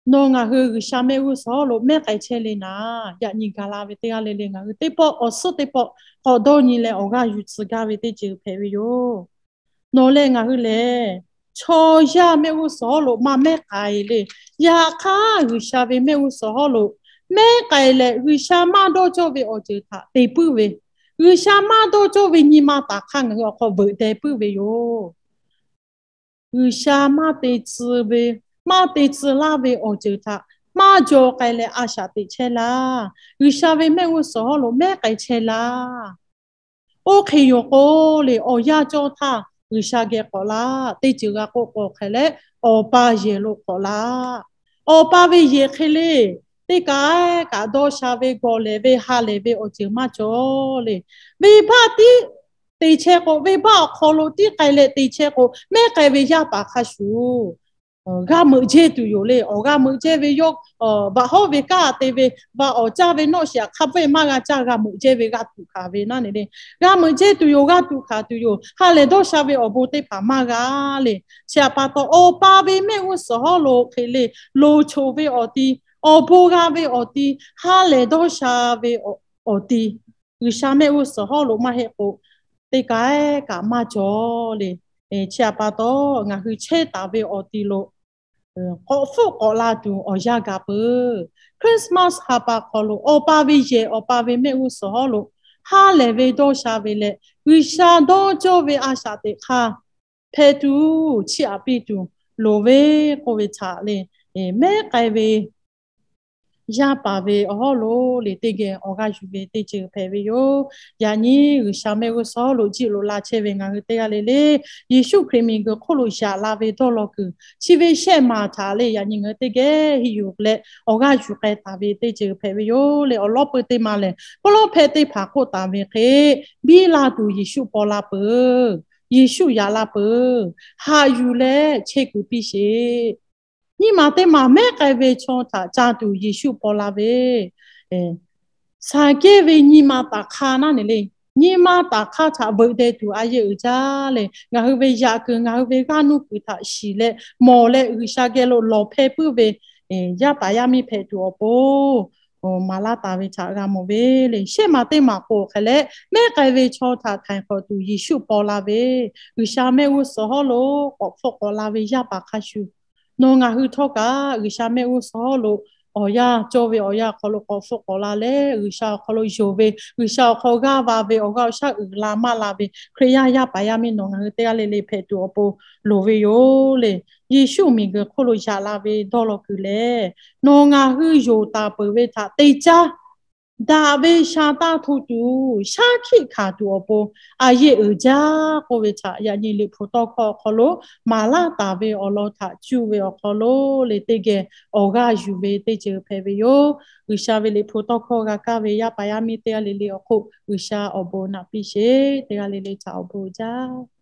nawˬ ngaˬ hui G'uiˬsha mehˆ g'uˇ suhˍ lo mehˉ k'ai chehˇ le naˍ, yaꞈ nyi gaˬ la ve teˇ g'aˇ le le ngaˬ hui teˇ pawˆ awˬ suhˉ teˇ pawˆ k'awꞈ dawˇ nyi leh awˬ g'aˇ yuˬ tcuh gaˇ ve teˇ ceuˬ hpehꞈ ve yoˬ. Nawˬ leh ngaˬ hui lehˬ, chaw yaˇ mehˆ g'uˇ suhˍ lo maˇ mehˉ k'ai le. Yaꞈ hk'aˇ, G'uiˬsha ve mehˆ g'uˇ suhˍ lo mehˉ k'ai leh, G'uiˬsha maˇ dawˇ cawˇ ve awˬ ceuˬ htaꞈ te puiˉ ve, G'uiˬsha maˇ dawˇ cawˇ ve nyi ma taˍ hk'aˇ ngaˬ hui awˬ hk'aw veuꞈ deh puiˉ ve yoˬ. G'uiˬsha maˇ te tcuh ve, maˇ te tcuh laˇ ve awˬ ceuˬ htaꞈ maˇ jaw k'ai leh a shaꞈ teꞈ chehˇ laˇ. G'uiˬsha ve mehˆ g'uˇ suhˍ lo mehˉ k'ai chehˇ laˇ. Oˇ hk'e yoˬ k'o le, awˬ yanˇ cawˇ htaˇ G'uiˬsha geh k'awꞈ laˇ. Teˇ ceuˬ g'a k'oˆ k'o hk'e leh, Awˬ pa yehˬ lo k'awꞈ laˇ. Awˬ pa ve yehˬ hk'e le, teˇ kaꞈ kaꞈ dawˇ sha ve, gawˬ lehˬ ve, ha lehˬ ve awˬ ceuˬ maˇ cawˬ le. Venˇbaˆ tiˉ te chehˇ k'o, venˇbaˆ awˬ hk'aw lo tiˉ k'ai leh te chehˇ k'o, mehˉ k'ai ve yaˇ paˍ hk'a shuˍ g'a meuꞈ jehˇ tuˬ yoˬ le. Awˬ g'a meuꞈ jehˇ ve yawˇ, vaꞈ hawˉ ve kanˉ te ve, vaꞈ awˍ caˇ ve nawˆ shiˍ hk'a pfuhˇ maˇ g'a caˇ, g'a meuꞈ jehˇ ve g'a tuꞈ hkanˍ ve naˉ ne le. G'a meuꞈ jehˇ tuˬ yoˬ, g'a tuꞈ hkanˍ tuˬ yoˬ. Ha lehˬ dawˇ sha ve awˬ bon teˇ hpaˍ maˇ g'a le. Chi htaꞈ pa taw, Awˬ pa ve mehˆ g'uˇ suhˍ hawˉ lo hk'e le, loˍ choˬ ve awˬ ti, awˬ bon g'a ve awˬ ti, ha lehˬ dawˇ sha ve awˬ ti, G'uiˬsha mehˆ g'uˇ suhˍ hawˉ lo maˇ heˆ k'o, teˇ kaꞈ kaꞈ maˇ cawˬ le. Chi htaꞈ pa taw, ngaˬ hui chehˇ taˍ ve awˬ ti lo k'awꞈ hpfuhˆ k'awꞈ la tuˬ awˬ yanˇ gaˬ peuˬ. Christmas ha pa hk'aw lo Awˬ pa ve yehˬ, Awˬ pa ve mehˆ g'uˇ suhˍ hawˉ lo ha lehˬ ve dawˇ sha ve leh, G'uiˬsha dawˇ cawˇ ve a shaꞈ teꞈ hk'aˇ hpehꞈ tuˬ chiˇ aꞈ piˇ tuˬ loˍ ve k'oˆ ve htaꞈ le, mehˉ k'ai ve yaˇ paˍ ve awˬ hawˉ lo le teˇ geh awˬ g'aˇ yuˬ ve teˇ ceuˬ hpehꞈ ve yoˬ. Yaꞈ nyi G'uiˬsha mehˆ g'uˇ suhˍ hawˉ lo jiˆ loꞈ la chehˇ ve ngaˬ hui teˇ g'aˇ le le, Yeˍsuˆ Hkriꞈ miˬguiˬ hk'oˆ lo yaꞈ la ve dawˇ law kuiˬ chi ve shehˆ maˬ htaꞈ le yaꞈ nyi ngaˬ hui teˇ geh henˇ yuˬ leh awˬ g'aˇ yuˬ k'ai taˍ ve teˇ ceuˬ hpehꞈ ve yoˬ le. Awˬ lawˉ peuˇ teˇ maˬ lehˬ, pawˇ lawˉ hpehˇ teˇ hpaˍ k'oˆ taˍ ve hk'e, biˇ la tuˬ Yeˍsuˆ paw la peuˬ, Yeˍsuˆ yaꞈ la peuˬ, haꞈ yuˬ leh chehˇ kuiˬ piˇ sheˍ. Nyi ma teˇ maˬ mehˉ k'ai ve chaw htaꞈ ca tuˬ Yeˍsuˆ paw la ve, Saˍkeˇ ve nyi ma taˍ hk'aˇ naˉ ne le. Nyi ma taˍ hk'aˇ htaꞈ veuꞈ deh tuˬ a yeˇ uiˍ jaˇ leh, ngaˬ hui ve yaꞈ kuiˬ, ngaˬ hui ve g'aˇ nuˇ kuiˬ htaꞈ shiˍ leh mawˬ leh G'uiˬsha geh lo lawˬ hpehˇ puiˉ ve yaˇ paˍ yaˇ miˇ hpehꞈ tuˬ awˬ pon maˍ laˇ taˍ ve htaꞈ g'a mawˬ ve le. Shehˆ maˬ teˇ maˬ k'o hk'e leh, mehˉ k'ai ve chaw htaꞈ htaiˍ hk'awꞈ tuˬ Yeˍsuˆ paw la ve, G'uiˬsha mehˆ g'uˇ suhˍ hawˉ lo k'awꞈ hpfuhˆ k'awꞈ la ve yaˇ paˍ hk'a shuˍ, nawˬ ngaˬ hui htawˇ kaꞈ G'uiˬsha mehˆ g'uˇ suhˍ hawˉ lo awˬ yanˇ cawˇ ve awˬ yanˇ awˬ hk'aw lo k'awꞈ hpfuhˆ k'awꞈ la leh, G'uiˬsha awˬ hk'aw lo yonˍ ve, G'uiˬsha awˬ hk'aw g'aˇ va ve, awˬ g'aˇ awˬ shaˉ uiˍ la maˇ la ve Hkriꞈ yaˇ yaˇ paˍ yaˇ miˇ nawˬ ngaˬ hui teˇ g'aˇ le le hpehꞈ tuˬ awˬ pon loˍ ve yoˬ le. Yeˍsuˆ miˬguiˬ hk'oˆ lo yaꞈ la ve dawˇ law kuiˬ lehˬ, nawˬ ngaˬ hui yonˍ taˍ peuˬ ve htaꞈ te caˇ daꞈ ve sha taˇ hto tuˬ, shaˉ hkiˆ hkanˍ tuˬ awˬ pon a yeˇ uiˍ jaˇ k'oˆ ve htaꞈ yaꞈ nyi Liꞈ hpu tawˇ hkawˇ awˬ hk'aw lo maˍ laˇ taˍ ve awˬ lawn htaꞈ cuˇ ve awˬ hk'aw lo le teˇ geh awˬ g'aˇ yuˬ ve teˇ ceuˬ hpehꞈ ve yoˬ. G'uiˬsha ve Liꞈ hpu tawˇ hkawˇ g'a kaˇ ve yaˇ paˍ yaˇ miˇ teˇ g'aˇ le le awˬ hk'oˆ G'uiˬsha awˬ bon naꞈ piˇ sheˍ. Teˇ g'aˇ le le htaꞈ awˬ bon jaˇ